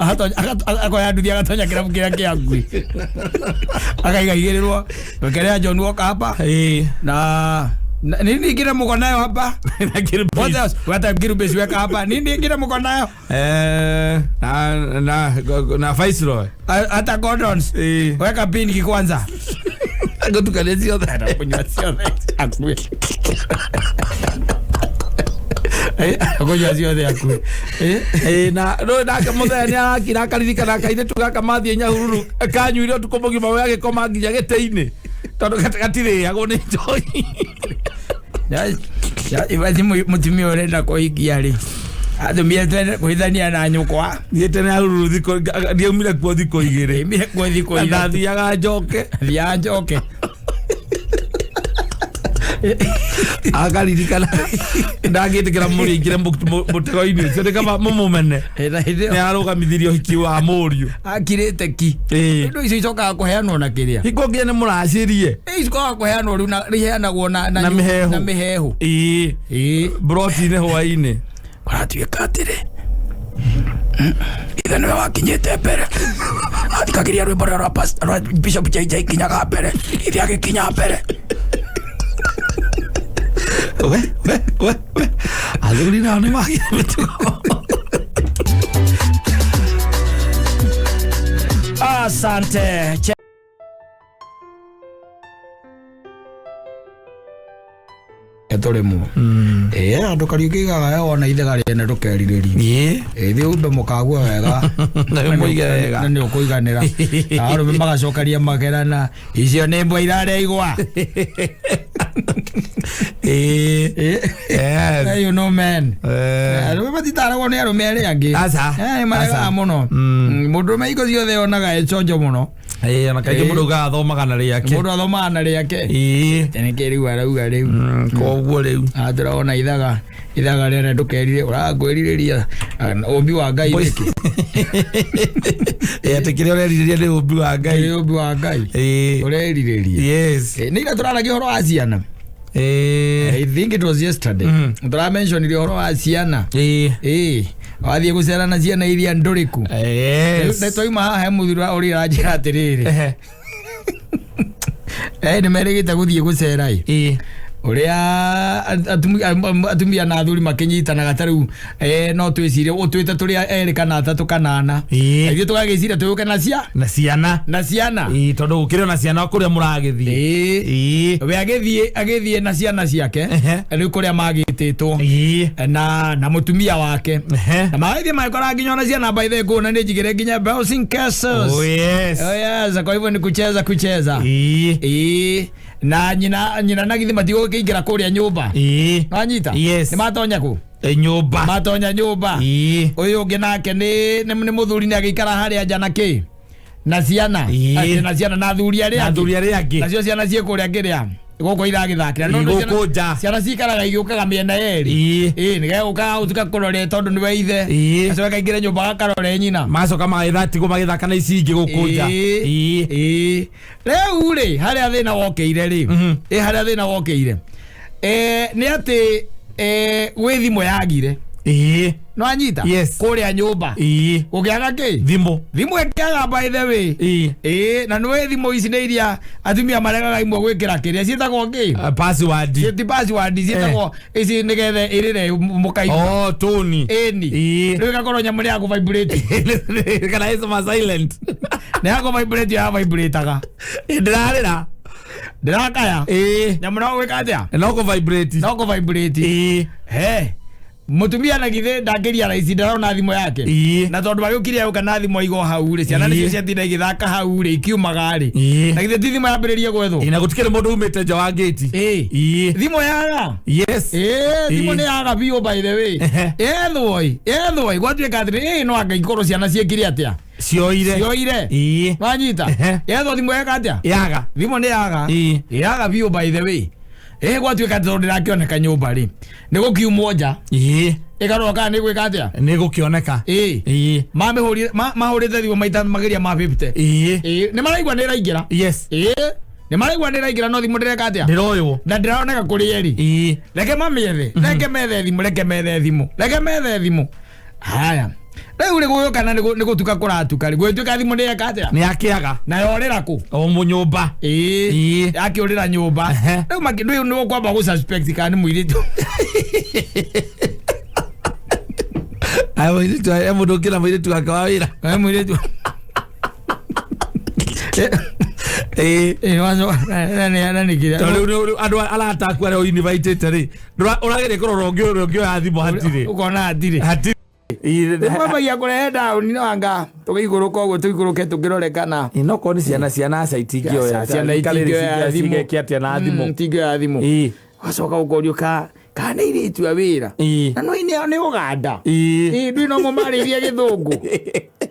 akoya nduthi agatonya kĩrabu kĩrĩa kĩa ngui akaiga igĩrĩrwo wekelea John Walker hapa Ĩĩ. na nini ingine mko nayo hapa? Na Gilbert. What else? Hata Gilbert weka hapa. Nini ingine mko nayo? Na Viceroy. Hata Gordons. Ĩĩ. Weka pin kwanza. Agũtukania ciothe. Kunywa ciothe akue. Kunywa ciothe akue. Ĩĩ, na rĩu nake mũthee nĩ arakira akaririkana kairĩtu gaka mathiĩ Nyahururu kanyuire ũtukũ mũgima we agĩkoma nginya gĩtĩ-inĩ tondũ gatirĩagwo nĩ njohi. Imagine mutumia ũrenda kũhikia rĩ atumia twende kũhithania na nyũkwa Thiĩte Nyahururu thikũ ndiaumire kuo thikũ igĩrĩ imire kuo thikũ na ithatũ. ndathiaga njoke Thiaga njoke. Akaririkana ndangĩtĩkĩra mũrĩingĩre mũtego-inĩ ũcio nĩ kaba mũmũmene. Na hĩndĩ Nĩ ĩyo arũgamithirie ũhiki wa mũriũ. Akirĩte ki. Ĩĩ. Indo icio icokaga kũheanwo na kĩrĩa Hingo nginya nĩ mũracĩrie. Icokaga kũheanwo rĩu na iheanagwo na Na mĩhehu. Na mĩhehu. Ĩĩ. Ĩĩ. Broti-inĩ hwaĩ-inĩ. Kũratuĩka atĩrĩ ithe nĩwe wakinyĩte mbere athikagĩria rwĩmbo rũrĩa rwa Bishop JJ kinyaga mbere ithe agĩkinya mbere. We we we we athuri nao nĩ magĩa mĩtugo. Asante. Tũrĩmwo ĩĩ andũ Kariũki aigaga wona ithaga rĩene ndũkerirĩrie. Ĩĩ. Ĩĩ thiĩ umbe mũkague wega. Na ũmũige wega. Na nĩ ũkũiganĩra na arũme magacokaria makerana icio nĩ mbwa irarĩa igwa. Ĩĩ. Yes. You know men. Arũme matitaragwo nĩ arũme arĩa angĩ. Aca. Nĩ maregaga Aca. mũno. Mũndũrũme hingo ciothe onaga e conjo mũno. Ĩĩ, ona kaingĩ Ĩĩ. mũndũ augaga athomaga na rĩake. Mũndũ athomaga na rĩake. Ĩĩ. Nĩkĩ rĩu arauga rĩu. Koguo rĩu Tũrona ithaga ithaga rĩene ndũkerire ũrakwĩrirĩria ũmbi wa Ngai nĩkĩ? Ĩĩ, atĩ kĩrĩa ũrerirĩria nĩ ũmbi wa Ngai. Nĩ ũmbi wa Ngai. Ĩĩ. Ũrerirĩria. Yes. Nĩ ira tũraragia ũhoro wa ciana. Ĩĩ. I think it was yesterday. Tũramentionire ũhoro wa ciana. Ĩĩ. Ĩĩ. Wathiĩ gũcera na ciana iria ndũrĩku. Yes. Nĩ twauma haha he mũthuri ũrĩa ũranjĩra atĩrĩrĩ. Ehe. Nĩ merĩgĩte gũthiĩ gũcera ĩ. Ĩĩ. Ũrĩa atumia na athuri makĩnyitanaga ta rĩu no twĩcirie ũtwĩte tũrĩ erĩ kana atatũ kana ana. Ĩĩ. Ithuĩ tũgagĩciria tũyũke na cia Na ciana. na ciana. Ĩĩ, tondũ gũkĩrĩ ona ciana kũrĩa mũragĩthiĩ. Ĩĩ. Ĩĩ. We agĩthiĩ na ciana ciake Ehe. rĩu kũrĩa magĩtĩtwo Ĩĩ. na mũtumia wake. Ehe. Na magĩthiĩ magĩkora nginya ona ciana by the way na nĩ njigĩre nginya bouncing castles. Oh, yes. Oh yes, kwa hivyo ni kucheza kucheza. Ĩĩ. Ĩĩ. Na nyina na githĩ matigũkĩingĩra kũrĩa nyũmba. Ĩĩ. Wanyita? Yes. Nĩ matonya kũ? Ĩ, nyũmba. Matonya nyũmba. Ĩĩ. Ũyũ ũngĩ nake nĩ mũthuri nĩ agĩikara harĩa nja na kĩ? Na ciana. Ĩĩ. Atĩ na ciana na athuri arĩa Na angĩ. athuri arĩa angĩ. Nacio ciana ciĩ kũrĩa kĩrĩa gũkũ iragĩthakĩra. No Ĩĩ, nĩ gũkũ nja. Ciana cikaraga igĩũkaga mĩena yerĩ. Ĩĩ. Ĩĩ, nĩgegũkaga gũtuka kũrore tondũ nĩwe ithe. Ĩĩ. Gacoka kaingĩre nyũmba gakarore nyina. Macoka magĩthatigwo magĩthaka na ici ingĩ gũkũ nja. Ĩĩ. Ĩĩ. Ĩĩ. Rĩu rĩ harĩa thĩna wokĩire rĩ ĩ harĩa thĩna wokĩire nĩ atĩ gwĩ thimũ yagire. Ĩĩ. Nĩwanyita? Yes. Kũrĩa nyũmba. Ĩĩ. Gũkĩaga kĩ? Thimũ. Thimũ ĩkĩaga by the way. Ĩĩ. Ĩĩ, na nĩũĩ thimũ ici nĩ iria atumia maregaga imwe gwĩkĩra kĩrĩa ciĩtagwo kĩ? Password. Ti password ciĩtagwo ici nĩgetha ĩrĩre mũkaigua. Oh, toni. Ĩni. Ĩĩ. Rĩu ĩgakorwo nyamũ nĩ ya kũ-vibrate. Kana ĩcoma silent. Nĩ ya kũ-vibrate ya vibrate-aga. Ndĩrarĩra. Ndĩrakaya. Ĩĩ. Nyamũ no gwĩka atĩa? No kũ-vibrate. No kũ-vibrate. Ĩĩ. He. Mũtumia na githĩ ndangĩria raici ndarona thimũ yake. Ĩĩ. Na tondũ agĩũkire agĩũka na thimũ aigwo hau rĩ, ciana nĩcio Ĩĩ. ciatinda igĩthaka hau rĩ, ikiumaga rĩ. Ĩĩ. Na githĩ ti thimũ yambĩrĩrie gwethwo? Ĩĩ, na gũtikĩrĩ mũndũ umĩte nja wa ngĩti. Ĩĩ. Ĩĩ. Thimũ yaga. Yes. Ĩĩ, thimũ Ĩĩ. nĩ yaga biũ by the way. Ehe. Yethwo ĩ, yethwo ĩ, gwatuĩka atĩrĩ, ĩĩ no anga ikorwo ciana ciĩkire atĩa? Cioire. Cioire. Ĩĩ. Wanyita? Ehe. Yethwo thimũ yeka atĩa? Yaga. Thimũ nĩ yaga. Ĩĩ. Yaga biũ by the way. Ĩĩ gwatuĩka atĩ tondũ ndĩrakĩoneka nyũmba rĩ, nĩ gũkiumwo nja. Ĩĩ. Ĩkarorwo kana nĩ gwĩka atĩa? Nĩ gũkĩoneka. Ĩĩ. Ĩĩ. Mamĩhũrire mahũrĩte thimũ maita makĩria ma 50. Ĩĩ. Ĩĩ, nĩ maraigua nĩ ĩraingĩra. Yes. Ĩĩ, nĩ maraigua nĩ ĩraingĩra no thimũ ndĩreka atĩa? Ndĩroywo. Na ndĩraoneka kũrĩ eri. Ĩĩ. Reke mamĩethe, reke methe thimũ, reke methe thimũ, reke methe thimũ. Haya. Rĩu rĩ gũgĩũka na nĩ gũtuka kũratuka rĩ, gũgĩtuĩka thimũ nĩ yeka atĩa? Nĩ akĩaga. Na yorĩra kũ? O mũnyũmba. Ĩĩ. Ĩĩ. Yakĩũrĩra nyũmba. Ehe. Rĩu rĩu nĩ ũkwamba gũ suspect kana nĩ mũirĩtu. Aya mũirĩtu, e mũndũ ũngĩ na mũirĩtu wake wa wĩra. Kana nĩ mũirĩtu. Ĩĩ. Ĩĩ, na nĩ kĩrĩa. Tondũ rĩu andũ arata aku arĩa ũinvitĩte rĩ, ũrageria kũrora ũngĩ ũrĩa ũngĩ oya thimũ hatirĩ. Ũkona hatirĩ. Hatirĩ. Ĩĩ. Kwambagia kũrehe ndaũni no anga tũgĩikũrũka ũguo tũikũrũke tũkĩrore kana No korwo nĩ ciana, ciana aca itingĩoya. Ciana itingĩoya thimũ. Cigeke atĩa na thimũ? Itingĩoya thimũ. Ĩĩ. Ũgacoka ũkorio kana nĩ airĩtu a wĩra. Ĩĩ. Na no nĩ Ũganda. Ĩĩ. Ĩĩ, ndũĩ no mũmarĩirie gĩthũngũ.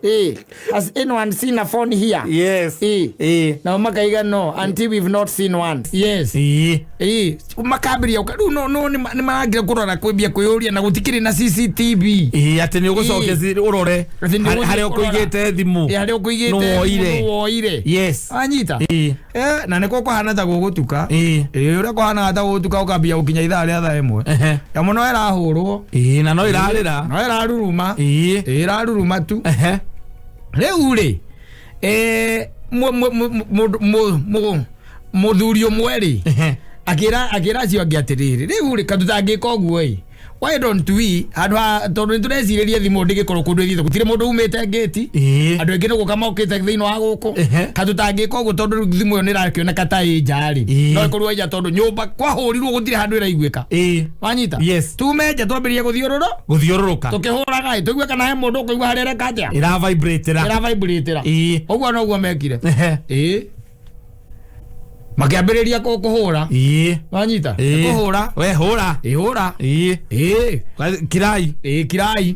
Ĩĩ. Has anyone seen a phone here? Yes. Ĩĩ. Ĩĩ. Nao makaiga no until we've not seen one. Yes. Ĩĩ. Ĩĩ, makambĩrĩria rĩu no nĩ marangira kũrora kwĩmbia kwĩyũria na gũtikĩrĩ na CCTV. Ĩĩ, atĩ nĩ ũgũcokia ũrore Atĩ nĩ ũgũthiĩ harĩa kũrora. ũkũigĩte thimũ. Ĩĩ, harĩa ũkũigĩte Nũ woire. nũ woire. Yes. Wanyita? Ĩĩ. Na nĩkuo kũhana ta gũgũtuka. Ĩĩ. Ĩĩ, ũrĩa kũhanaga ta gũgũtuka ũkambia gũkinya ithaa rĩa thaa 1. Ehe. Nyamũ no ĩrahũrwo. Ĩĩ, na no ĩrarĩra. No ĩraruruma. Ĩĩ. Ĩĩ, ĩraruruma tu. Ehe. Rĩu rĩ, mũthuri ũmwe rĩ, Ehe. akĩra acio angĩ atĩrĩrĩ, rĩu rĩ, katũtangĩka ũguo ĩ, why don't we, handũ ha tondũ nĩ tũrecirĩria thimũ ndĩgĩkorwo kũndũ ĩthiĩte, gũtirĩ mũndũ umĩte ngĩti, Ĩĩ. andũ aingĩ nĩ gũka mokĩte thĩinĩ wa gũkũ, Ehe. katũtangĩka ũguo tondũ rĩu thimũ ĩyo nĩ ĩrakĩoneka ta ĩ nja rĩ, Ĩĩ. no ĩkorwo ĩ nja tondũ nyũmba kwahũrirwo gũtirĩ handũ ĩraiguĩka. Ĩĩ. Wanyita? Yes. Tume nja twambĩrĩrie gũthiũrũrũ Gũthiũrũrũka. tũkĩhũraga ĩ, tũigue kana he mũndũ ũkũigua harĩa ĩreka atĩa, Ĩra vibrate-ra. ĩra vibrate-ra. Ĩĩ. Ũguo noguo mekire. Ehe. Ĩĩ, makĩambĩrĩria kũhũra. Ĩĩ. Wanyita? Ĩĩ. Kũhũra. We hũra. Ĩhũra. Ĩĩ. Ĩĩ. Kirai. Ĩĩ, kirai.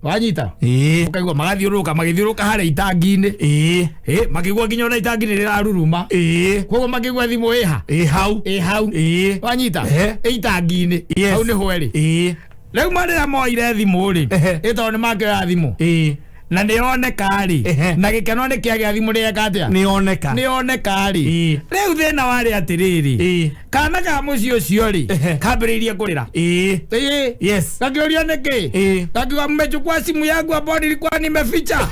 Wanyita? Ĩĩ. Ũkaigua magathiũrũrũka magĩthiũrũrũka harĩa itangi-inĩ. Ĩĩ. Ĩĩ, makĩigua nginya ona itangi nĩ rĩraruruma. Ĩĩ. Koguo makĩigua thimũ ĩha. Ĩĩ hau. Ĩ hau. Ĩĩ. Wanyita? Ehe. Ĩ itangi-inĩ. Yes. Hau nĩho ĩrĩ. Ĩĩ. Rĩu marĩra moire thimũ rĩ, Ehe. ĩ tondũ nĩ makĩoya thimũ Ĩĩ. na nĩ yoneka rĩ, Ehe. na gĩkeno nĩ kĩagĩa thimũ nĩ yeka atĩa? Nĩ yoneka. Nĩ yoneka rĩ. Ĩĩ. Rĩu thĩna warĩ atĩrĩrĩ, Ĩĩ. kana ka mũciĩ ũcio rĩ, Ehe. kambĩrĩirie kũrĩra. Ĩĩ. Ĩĩ. Yes. Kakĩũrio nĩkĩ? Ĩĩ. Kakiuga mmechukua simu yangu ambayo nilikuwa nimeficha.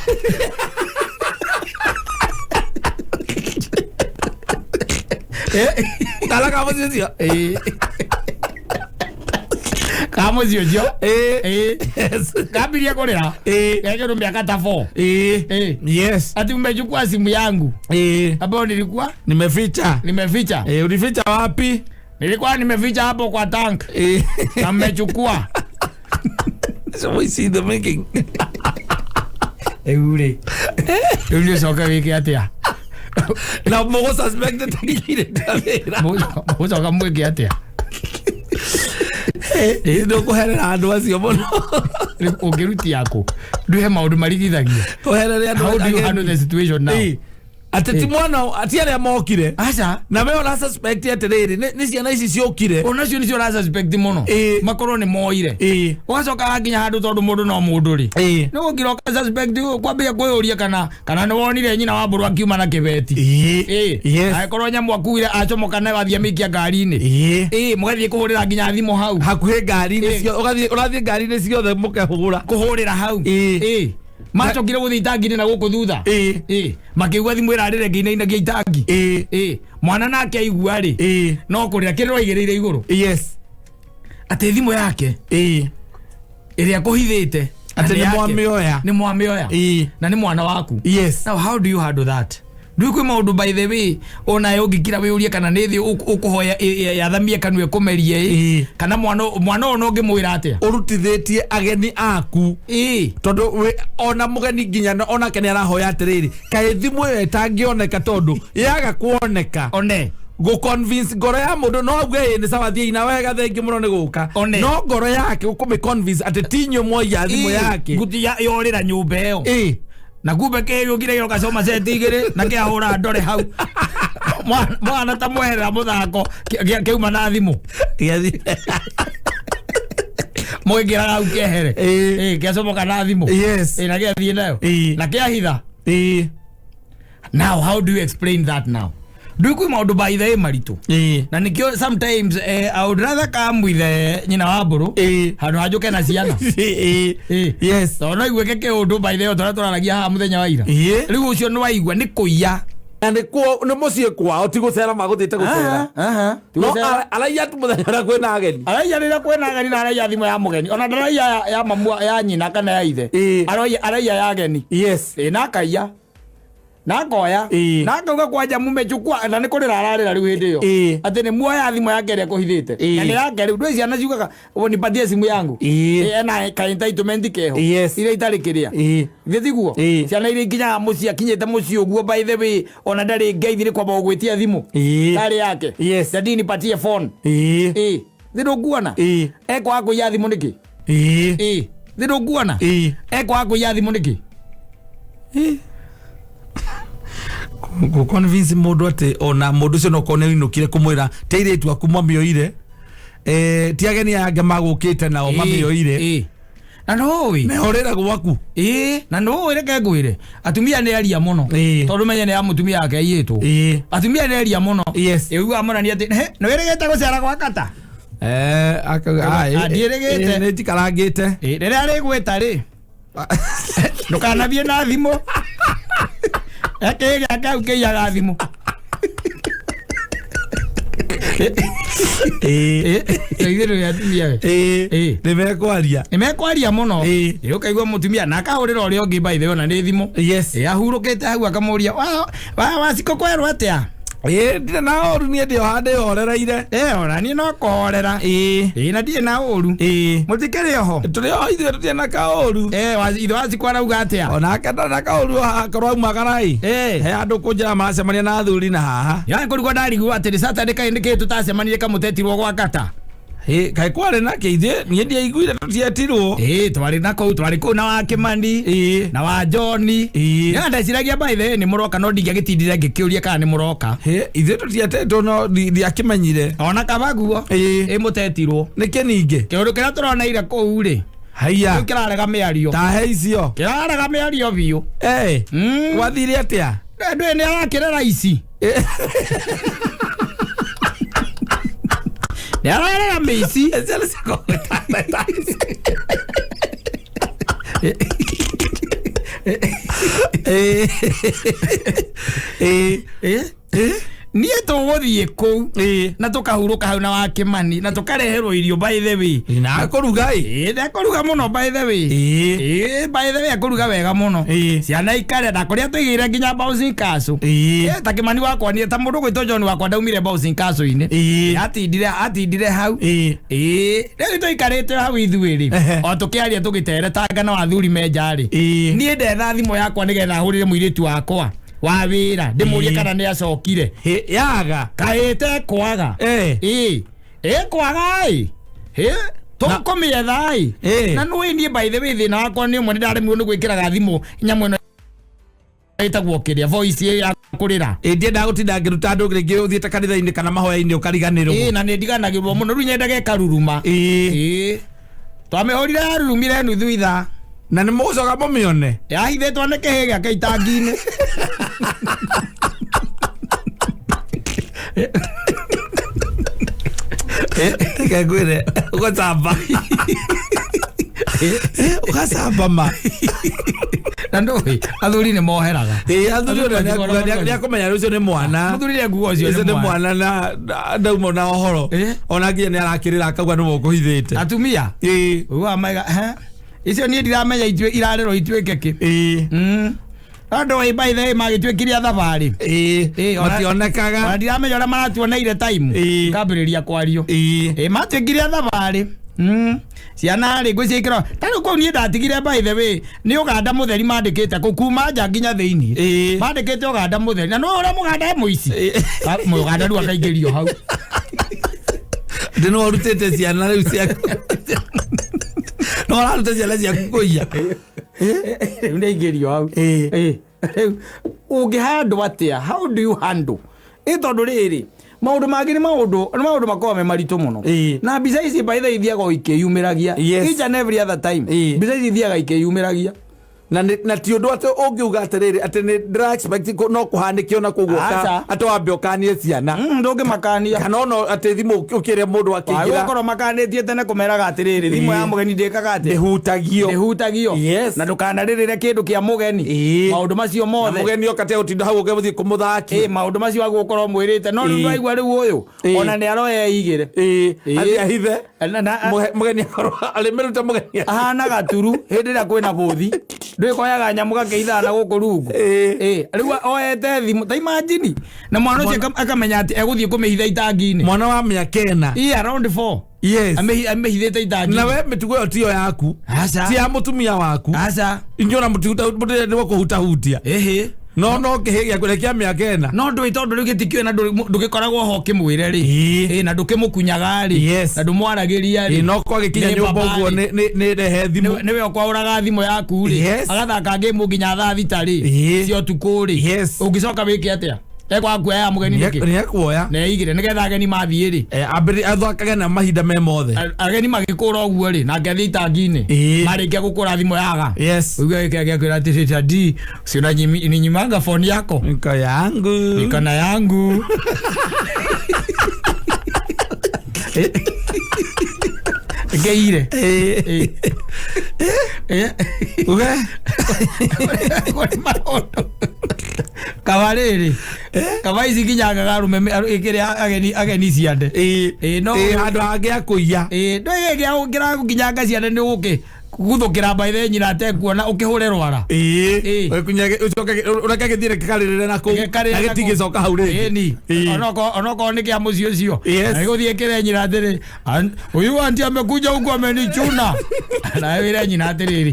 Kana ka mũciĩ ũcio. Ĩĩ. Ka mũciĩ ũcio. Ĩĩ. Ĩĩ. Yes. Kambirie kũrĩra. Ĩĩ. Gekĩrwo mĩaka ta 4. Ĩĩ. Ĩĩ. Yes. Ati mmechukua simu yangu Ĩĩ. ambayo nilikuwa Nimeficha. nimeficha. Ĩĩ, ulificha wapi? Nilikuwa nimeficha hapo kwa tank Ĩĩ. na mmechukua. So we see the making. Rĩu rĩ. Rĩu nĩ ũcoke wĩke atĩa? Na mũgũ suspect takinyire ta wĩra. Mũgũcoka mwĩke atĩa? Ĩĩ, ndũkũherera andũ acio mũno. Rĩu ũngĩrutia kũ? Ndũhe maũndũ marigithagia. Kũherere andũ How do you ageni. handle the situation now? Ĩĩ. Atĩ ti mwana, ti arĩa mokire. Aca. Na we ũra suspect atĩrĩrĩ, nĩ ciana ici ciũkire. Onacio nĩcio ũra suspect mũno. Ĩĩ. Makorwo nĩ moire. Ĩĩ. Ũgacoka wakinya handũ tondũ mũndũ no mũndũ rĩ. Ĩĩ. Nĩ gũkira ũka suspect kwambia kwĩyũria kana nĩ wonire nyina wa mbũrũ akiuma na kĩbeti. Ĩĩ. Ĩĩ. Yes. Angĩkorwo nyamũ akuire acomoka nayo athiĩ amĩikia ngari-inĩ. Ĩĩ. Ĩĩ, mũgathiĩ kũhũrĩra nginya thimũ hau. Hakuhĩ ngari-inĩ Ĩĩ. ciothe, ũgathiĩ ũrathiĩ ngari-inĩ ciothe mũkehũra. Kũhũrĩra hau. Ĩĩ. Ĩĩ. Macokire gũthiĩ itangi-inĩ na gũkũ thutha. Ĩĩ. Ĩĩ. Makĩigua thimũ ĩrarĩra ĩngĩinainagia itangi. Ĩĩ. Ĩĩ. Mwana nake aigua rĩ, Ĩĩ. no kũrĩra kĩrĩro aigĩrĩire igũrũ. Yes. Atĩ thimũ yake Ĩĩ. ĩrĩa kũhithĩte Atĩ nĩ mwamĩoya. Nĩ mwamĩoya. Ĩĩ. Na nĩ mwana waku. Yes. Now how do you handle that? Ndũĩ kwĩ maũndũ by the way onawe ũngĩkira wĩũrie kana nĩ thĩ ũkũhoya yathamie kanua ĩkũmerie ĩ Ĩĩ. kana mwana mwana ũyũ no ũngĩmwĩra atĩa? Ũrutithĩtie ageni aku. Ĩĩ. Tondũ ona mũgeni nginya onake nĩ arahoya atĩrĩrĩ, kaĩ thimũ ĩyo ĩtangĩoneka tondũ yaga kuoneka. One. Gũ convince ngoro ya mũndũ no auge ĩ nĩ sawa thiĩ na wega thengi mũno nĩ gũka. One. No ngoro yake ũkũmĩ convince atĩ ti inyuĩ mwoiya thimũ Ĩĩ. yake. Nguti yorĩra nyũmba ĩyo. Ĩĩ. Na kumbe kĩgĩũkire gĩoka coma seti igĩrĩ na kĩahũra ndore hau. Mwana ta mweherera mũthako kĩauma na thimũ. Mũgĩkĩraga hau kĩehere. Ĩĩ. Ĩĩ, kĩacomoka na thimũ. Yes. Ĩĩ, na gĩathiĩ nayo. Ĩĩ. Na kĩahitha. Ĩĩ. Now how do you explain that now? Ndũĩ kwĩ maũndũ by the way maritũ. Ĩĩ. Na nĩkĩo sometimes I would rather come with nyina wa mbũrũ Ĩĩ. handũ ha njũke na ciana. Ĩĩ. Ĩĩ. Yes. Tondũ no iguĩke kĩũndũ by the way tũrĩa tũraragia haha mũthenya wa ira. Ĩĩ. Rĩu ũcio nĩ waigua nĩ kũiya. Na nĩ kuo nĩ mũciĩ kwao, ti gũcera magũthiĩte gũcera. Aha. Ti No gũcera. araiya tu mũthenya ũrĩa kwĩna ageni. Araiya rĩrĩa kwĩna ageni na araiya thimũ ya mũgeni. Ona ndaraiya ya mamu ya nyina kana ya ithe. Ĩĩ. Araiya ya ageni. Yes. Ĩĩ, na akaiya na akoya Ĩĩ. na akauga kwanja mumechukua na nĩ kũrĩra ararĩra rĩu hĩndĩ ĩyo Ĩĩ. atĩ nĩ muoya thimũ yake ĩrĩa kũhithĩte. Ĩĩ. Na nĩ yake rĩu. Ndũĩ ciana ciugaga "Ũũ, nipatie simu yangu." Ĩĩ. Ĩĩ, ena ka entitlement keho. Yes. Iria itarĩ kĩrĩa. Ĩĩ. Githĩ tiguo? Ĩĩ. Ciana iria ikinyaga mũciĩ, akinyĩte mũciĩ ũguo by the way ona ndarĩ ngeithi nĩ kwamba gũgwĩtia thimũ. Ĩĩ. Tarĩ yake. Yes. Daddy, nipatie phone. Ĩĩ. Ĩĩ. Thĩ ndũkuona? Ĩĩ. Ekwaga kũiya thimũ nĩkĩ? Ĩĩ. Ĩĩ. Thĩ ndũkuona? Ĩĩ. Ekwaga kũiya thimũ nĩkĩ? Gũ convince mũndũ atĩ ona mũndũ ũcio no korwo nĩ ainũkire kũmwĩra ti airĩtu aku mamĩoire, ti ageni aya angĩ magũkĩte nao mamĩoire. Ĩĩ. Na nĩũĩ. Mehorĩra gwaku. Ĩĩ, na nĩũĩ reke ngwĩre atumia nĩ aria mũno. Ĩĩ. Tondũ menye nĩ ya mũtumia wake aiyĩtwo. Ĩĩ. Atumia nĩ aria mũno. Yes. Ĩugaga mũno nĩ atĩ he nĩwĩrĩgĩte gũcera gwa kata. Akauga, Ah, "Ah, ndiĩrĩgĩte." nĩ njikarangĩte. Ĩĩ, rĩrĩa arĩgwĩta rĩ ndũkanathiĩ na thimũ. Ekĩĩ gĩake hau kĩiyaga thimũ. Ĩĩ. Ithuĩ tũrĩ atumia we. Ĩĩ. Ĩĩ. Nĩ mekwaria. Nĩ mekwaria mũno. Ĩĩ. Ĩĩ, ũkaigua mũtumia na akahũrĩra ũrĩa ũngĩ by the way ona nĩ thimũ. Yes. Ĩĩ, ahurũkĩte hau akamũria wa wacikũ kwerwo atĩa? Ĩĩ, ndirĩ na ũru niĩ ndĩ o handũ horereire. Ĩĩ, ona niĩ no kũhorera. Ĩĩ. Ĩĩ, na ndirĩ na ũru. Ĩĩ. Mũtikĩrĩ oho? Tũrĩ o ithuĩ tũtirĩ na kaũru. Ĩĩ, ithe wacikũ arauga atĩa? Onake ndarĩ na kaũru akorwo aumagara ĩ. Ĩĩ. He andũ kũnjĩra maracemania na athuri na haha. Ya kũrigwo ndarigwo atĩ nĩ Saturday kaĩ nĩkĩĩ tũtacemanirie kamũtetirwo gwa kata. Ĩ, kaĩ kwarĩ na kĩ ithuĩ niĩ ndiaiguire tũtietirwo. Ĩĩ, twarĩ na kũu, twarĩ kũu na wa Kĩmani. Ĩĩ. Na wa John. Ĩĩ. Ya ndeciragia by the way nĩ mũroka no ndingĩagĩtindire ngĩkĩũria kana nĩ mũroka. Hĩ, ithuĩ tũtietĩtwo no ndiakĩmenyire. Ona kaba guo. Ĩĩ. Ĩ mũtetirwo. Nĩkĩ ningĩ? Kĩũndũ kĩrĩa tũroneire kũu rĩ. Haiya. Kĩu kĩrarega mĩario. Ta he icio. Kĩrarega mĩario biũ. Ĩ. Gwathire atĩa? Ndũĩ nĩ arakĩrera ici. Nĩ ararera mĩici. Ciana ciakwa gwĩtana ici. Ĩ. Ĩ. Ĩ? Niĩ tũgũthiĩ kũu. Ĩ. Na tũkahurũka hau na wa Kĩmani na tũkareherwo irio by the way. Na akũruga ĩ. Ĩ, ndekũruga mũno by the way. Ĩ. Ĩ, by the way akũruga wega mũno. Ĩ. Ciana ikare na kũrĩa tũigĩire nginya bouncing castle. Ĩ. Ĩ, ta Kĩmani wakwa niĩ ta mũndũ gwĩtwo John wakwa ndaumire bouncing castle-inĩ. Ĩ. Atindire hau. Ĩ. Ĩ, rĩu tũikarĩte hau ithuĩ rĩ. Ehe. O tũkĩaria tũgĩteretanga na athuri menja rĩ. Ĩ. Niĩ ndetha thimũ yakwa nĩgetha hũrĩre mũirĩtu wakwa wa wĩra ndĩmũrie Ĩ. kana nĩ acokire. Hĩ, yaga. Kaĩte kwaga. Ĩ. Ĩ. Ĩ kwaga ĩ. Hĩ. Tũkũmĩetha ĩ. Ĩ. Na nĩũĩ niĩ by the way thĩna wakwa nĩ ũmwe nĩ ndaremirwo nĩ gwĩkĩraga thimũ nyamũ ĩno ĩtagwo kĩrĩa voice ĩ ya kũrĩra. Ĩ, ndiendaga gũtinda ngĩruta andũ rĩngĩ ũthiĩte kanitha-inĩ kana mahoya-inĩ ũkariganĩrwo. Ĩ, na nĩ ndiganagĩrwo mũno rĩu nyendaga ĩkaruruma. Ĩ. Ĩ. Twamĩhũrire yarurumire nuthu ithaa. Na nĩ mũgũcoka mũmĩone. Yahithĩtwo nĩ kĩhĩ gĩake itangi-inĩ. Reke ngwĩre ũgacamba. Ũgacamba ma. Na ndũĩ athuri nĩ moheraga. Ĩ, athuri ona nĩ akũmenya rũcio nĩ mwana. Mũthuri nĩ nguo ũcio Ũcio nĩ mwana na ndauma na ũhoro. Ĩ. Ona nginya nĩ arakĩrĩra akauga nĩwe ũkũhithĩte. Atumia. Ĩ. Ugaga maiga, he? Icio niĩ ndiramenya irarĩrwo ituĩke kĩ. Ĩ. Andũ ĩ by the way magĩtuĩkirie thabarĩ. Ĩ. Ĩ, Mationekaga. Ona ndiramenya ũrĩa maratuoneire time. Ĩ. Kambĩrĩria kwario. Ĩ. Ĩ, matuĩkirie thabarĩ. Ciana rĩ ngwĩciria ikĩro ta rĩu kũu niĩ ndatigire by the way nĩ Ũganda mũtheri mandĩkĩte kũu kuma nja nginya thĩinĩ. Ĩ. Mandĩkĩte Ũganda mũtheri na nĩ ũrĩa Mũganda e mũici. Ĩ. Mũganda rĩu akaingĩrio hau. Ndĩ nĩ warutĩte ciana rĩu ciaku. No ũraruta ciana ciaku kũiya. Rĩu nĩ aingĩrio hau. Ĩ. Ĩ. Rĩu ũngĩhandle atĩa? How do you handle? Ĩ tondũ rĩrĩ maũndũ mangĩ nĩ maũndũ makoragwo me maritũ mũno. Ĩ. Na mbica ici by the way ithiaga o ikĩyumĩragia. Yes. Each and every other time. Ĩ. Mbica ici ithiaga ikĩyumĩragia. Na ti ũndũ atĩ ũngiuga atĩrĩrĩ atĩ nĩ ndĩra expect no kũhanĩke ona koguo Aca. atĩ wambe ũkanie ciana Ndũngĩmakania. Kana ona atĩ thimũ ũkĩre mũndũ akĩingĩra. Wagũkorwo makanĩtie tene kũmeraga atĩrĩrĩ, thimũ ya mũgeni ndĩkaga atĩ Ndĩhutagio. Ndĩhutagio. Yes. Na ndũkanarĩrĩre kĩndũ kĩa mũgeni. Maũndũ macio Na mothe. Mũgeni oka te gũtinda hau ũgĩthiĩ kũmũthakia. Ĩ, maũndũ macio wagũkorwo mwĩrĩte, no rĩu ndwaigua rĩu ũyũ ona nĩ aroya eigĩre. Athiĩ ahithe. Na Mũgeni akorwo arĩmĩruta mũgeni. Ahana gaturu hĩndĩ ĩrĩa kwĩna bũthi, ndwĩkoyaga nyamũ gakĩithana gũkũ rungu. Ĩ, rĩu oete thimũ, ta imagine, na mwana ũcio akamenya atĩ egũthiĩ kũmĩhitha itangi-inĩ. Mwana wa mĩaka 4. Ĩ, around 4. Yes. Amĩhithĩte itangi. Na we mĩtugo ĩyo tiyo yaku. Aca. Ti ya mũtumia waku. Aca. Inyuĩ ona mũtirendwo kũhutahutia. Ĩhĩ. No kĩhĩ gĩaku nĩ kĩa mĩaka 4. No ndũĩ, tondũ rĩu gĩtikĩũĩ na ndũgĩkoragwo ho ũkĩmwĩre rĩ. Ĩ, na ndũkĩmũkunyaga rĩ. Yes. Na ndũmwaragĩria rĩ. Ĩ, no kwagĩkinya Nĩ nyũmba baba ũguo rĩ. nĩ rehe thimũ. Nĩwe ũkwaũraga thimũ yaku rĩ. Yes. Agathaka ngĩmũ nginya thaa 6 rĩ cia ũtukũ rĩ. Yes. Ũngĩcoka wĩke atĩa? Ekwaga kuoya ya mũgeni nĩkĩ? Nĩ ekuoya. Na eigire nĩgetha ageni mathiĩ rĩ. Ambĩrĩrie athakage na mahinda me mothe. Ageni magĩkũra ũguo rĩ, nake athiĩ itangi-inĩ. Marĩkia gũkũra thimũ yaga. Yes. Uga gĩake gĩakwĩra atĩ, "Daddy, si unaninyimanga phone yako?" Niko yangu. Niko na yangu. Ngeire. Uge. Kũrĩ maũndũ kaba rĩrĩ, kaba ici nginyangaga arũme ĩkĩrĩ ageni ciande. Ĩ, no Ĩ, handũ hangĩ akũiya. Ĩ, ndũĩ kĩragũkinyanga ciande nĩ gũkĩ guthũkĩra mbaithe nyina atekuona ũkĩhũre rwara. Ũcoke ũreke gĩthiĩ gĩkarĩrĩre na kũu Gĩkarĩrĩre na na kũu. gĩtingĩcoka hau rĩngĩ. Ĩni. Onokorwo nĩ kĩa mũciĩ ũcio. Yes. Na gĩgũthiĩ kĩre nyina atĩrĩ, "Huyu auntie amekuja huku amenichuna." Nawe wĩre nyina atĩrĩrĩ,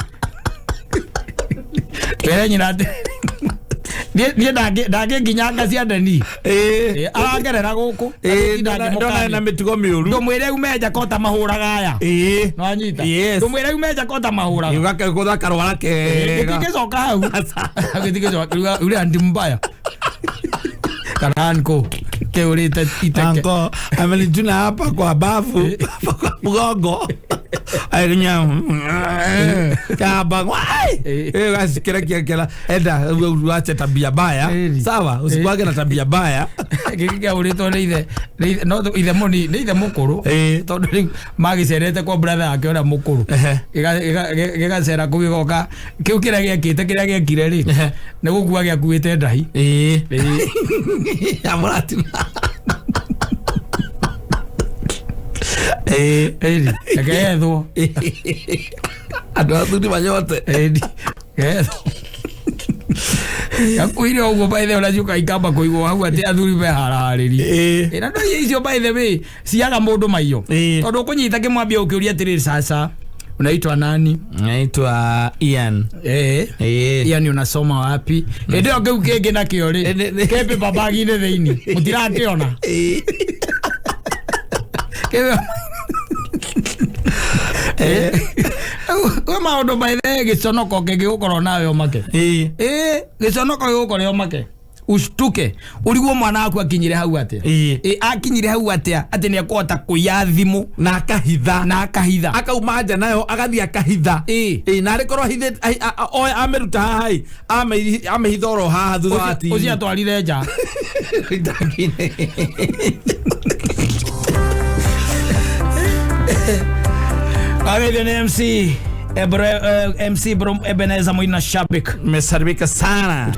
wĩre nyina atĩrĩrĩ, niĩ ndangĩnginyanga ciande ni. Ĩ. Arangerera gũkũ. Ĩ, ndona na mĩtugo mĩũru. Ndũmwĩre ume nja kota mahũraga aya. Nĩwanyita? Yes. Ndũmwĩre ume nja kota mahũraga. Ũgakegũtha karwara kega. Gĩtingĩcoka hau, gĩtingĩcoka. Yule auntie mbaya kana anko keũrĩte iteke. Anko amenichuna hapa kwa bafu, hapa kwa mgongo. Ainya kaba wai. Eh. Gasikira kia enda uache tabia baya. Ĩni. Sawa, usikwage na tabia baya. Gĩkĩ kĩahũrĩtwo nĩ ithe, no ithe mũni nĩ ithe mũkũrũ. Tondũ rĩu magĩcerete kwa brother yake ũrĩa mũkũrũ. Gĩgacera kũu, gĩgoka kĩu kĩrĩa gĩekĩte, kĩrĩa gĩekire rĩ, nĩ gũkua gĩakuĩte ndahi. Ya muratina. Ĩni, reke yethwo. Andũ athuri manyote. Ĩni, yethwo gakuire ũguo by the way, ũraciũka ikamba kũigwo hau atĩ athuri meharaharĩrie. Ĩ, na ndũĩ icio by the way ciaga mũndũ maiyo. Tondũ ũkũnyita kĩmwambia ũkĩũria atĩrĩrĩ, "Sasa unaitwa nani?" Naitwa Ian. Ian, unasoma wapi? Hĩndĩ ĩyo kĩu kĩngĩ nakĩo rĩ, kĩ paper bag-inĩ thĩinĩ, mũtirakĩona. Kwĩ maũndũ by the way gĩconoko kĩngĩgũkorwo nawe ũmake. Ĩ, gĩconoko gĩgũkore ũmake, ushtuke, ũrigwo mwana waku akinyire hau atĩa. Ĩ, akinyire hau atĩa atĩ nĩ ekũhota kũiya thimũ Na akahitha. Na akahitha. Akauma nja nayo agathiĩ akahitha. Ĩ. Na arĩ korwo ahithĩte oe amĩruta haha ĩ, amĩhitha oro haha thutha wa TV. Ũcio atwarire nja. Itangi-inĩ. Ageithio nĩ MC Ebro, MC Bro Ebeneza Moina Shabik. Mesalimika sana.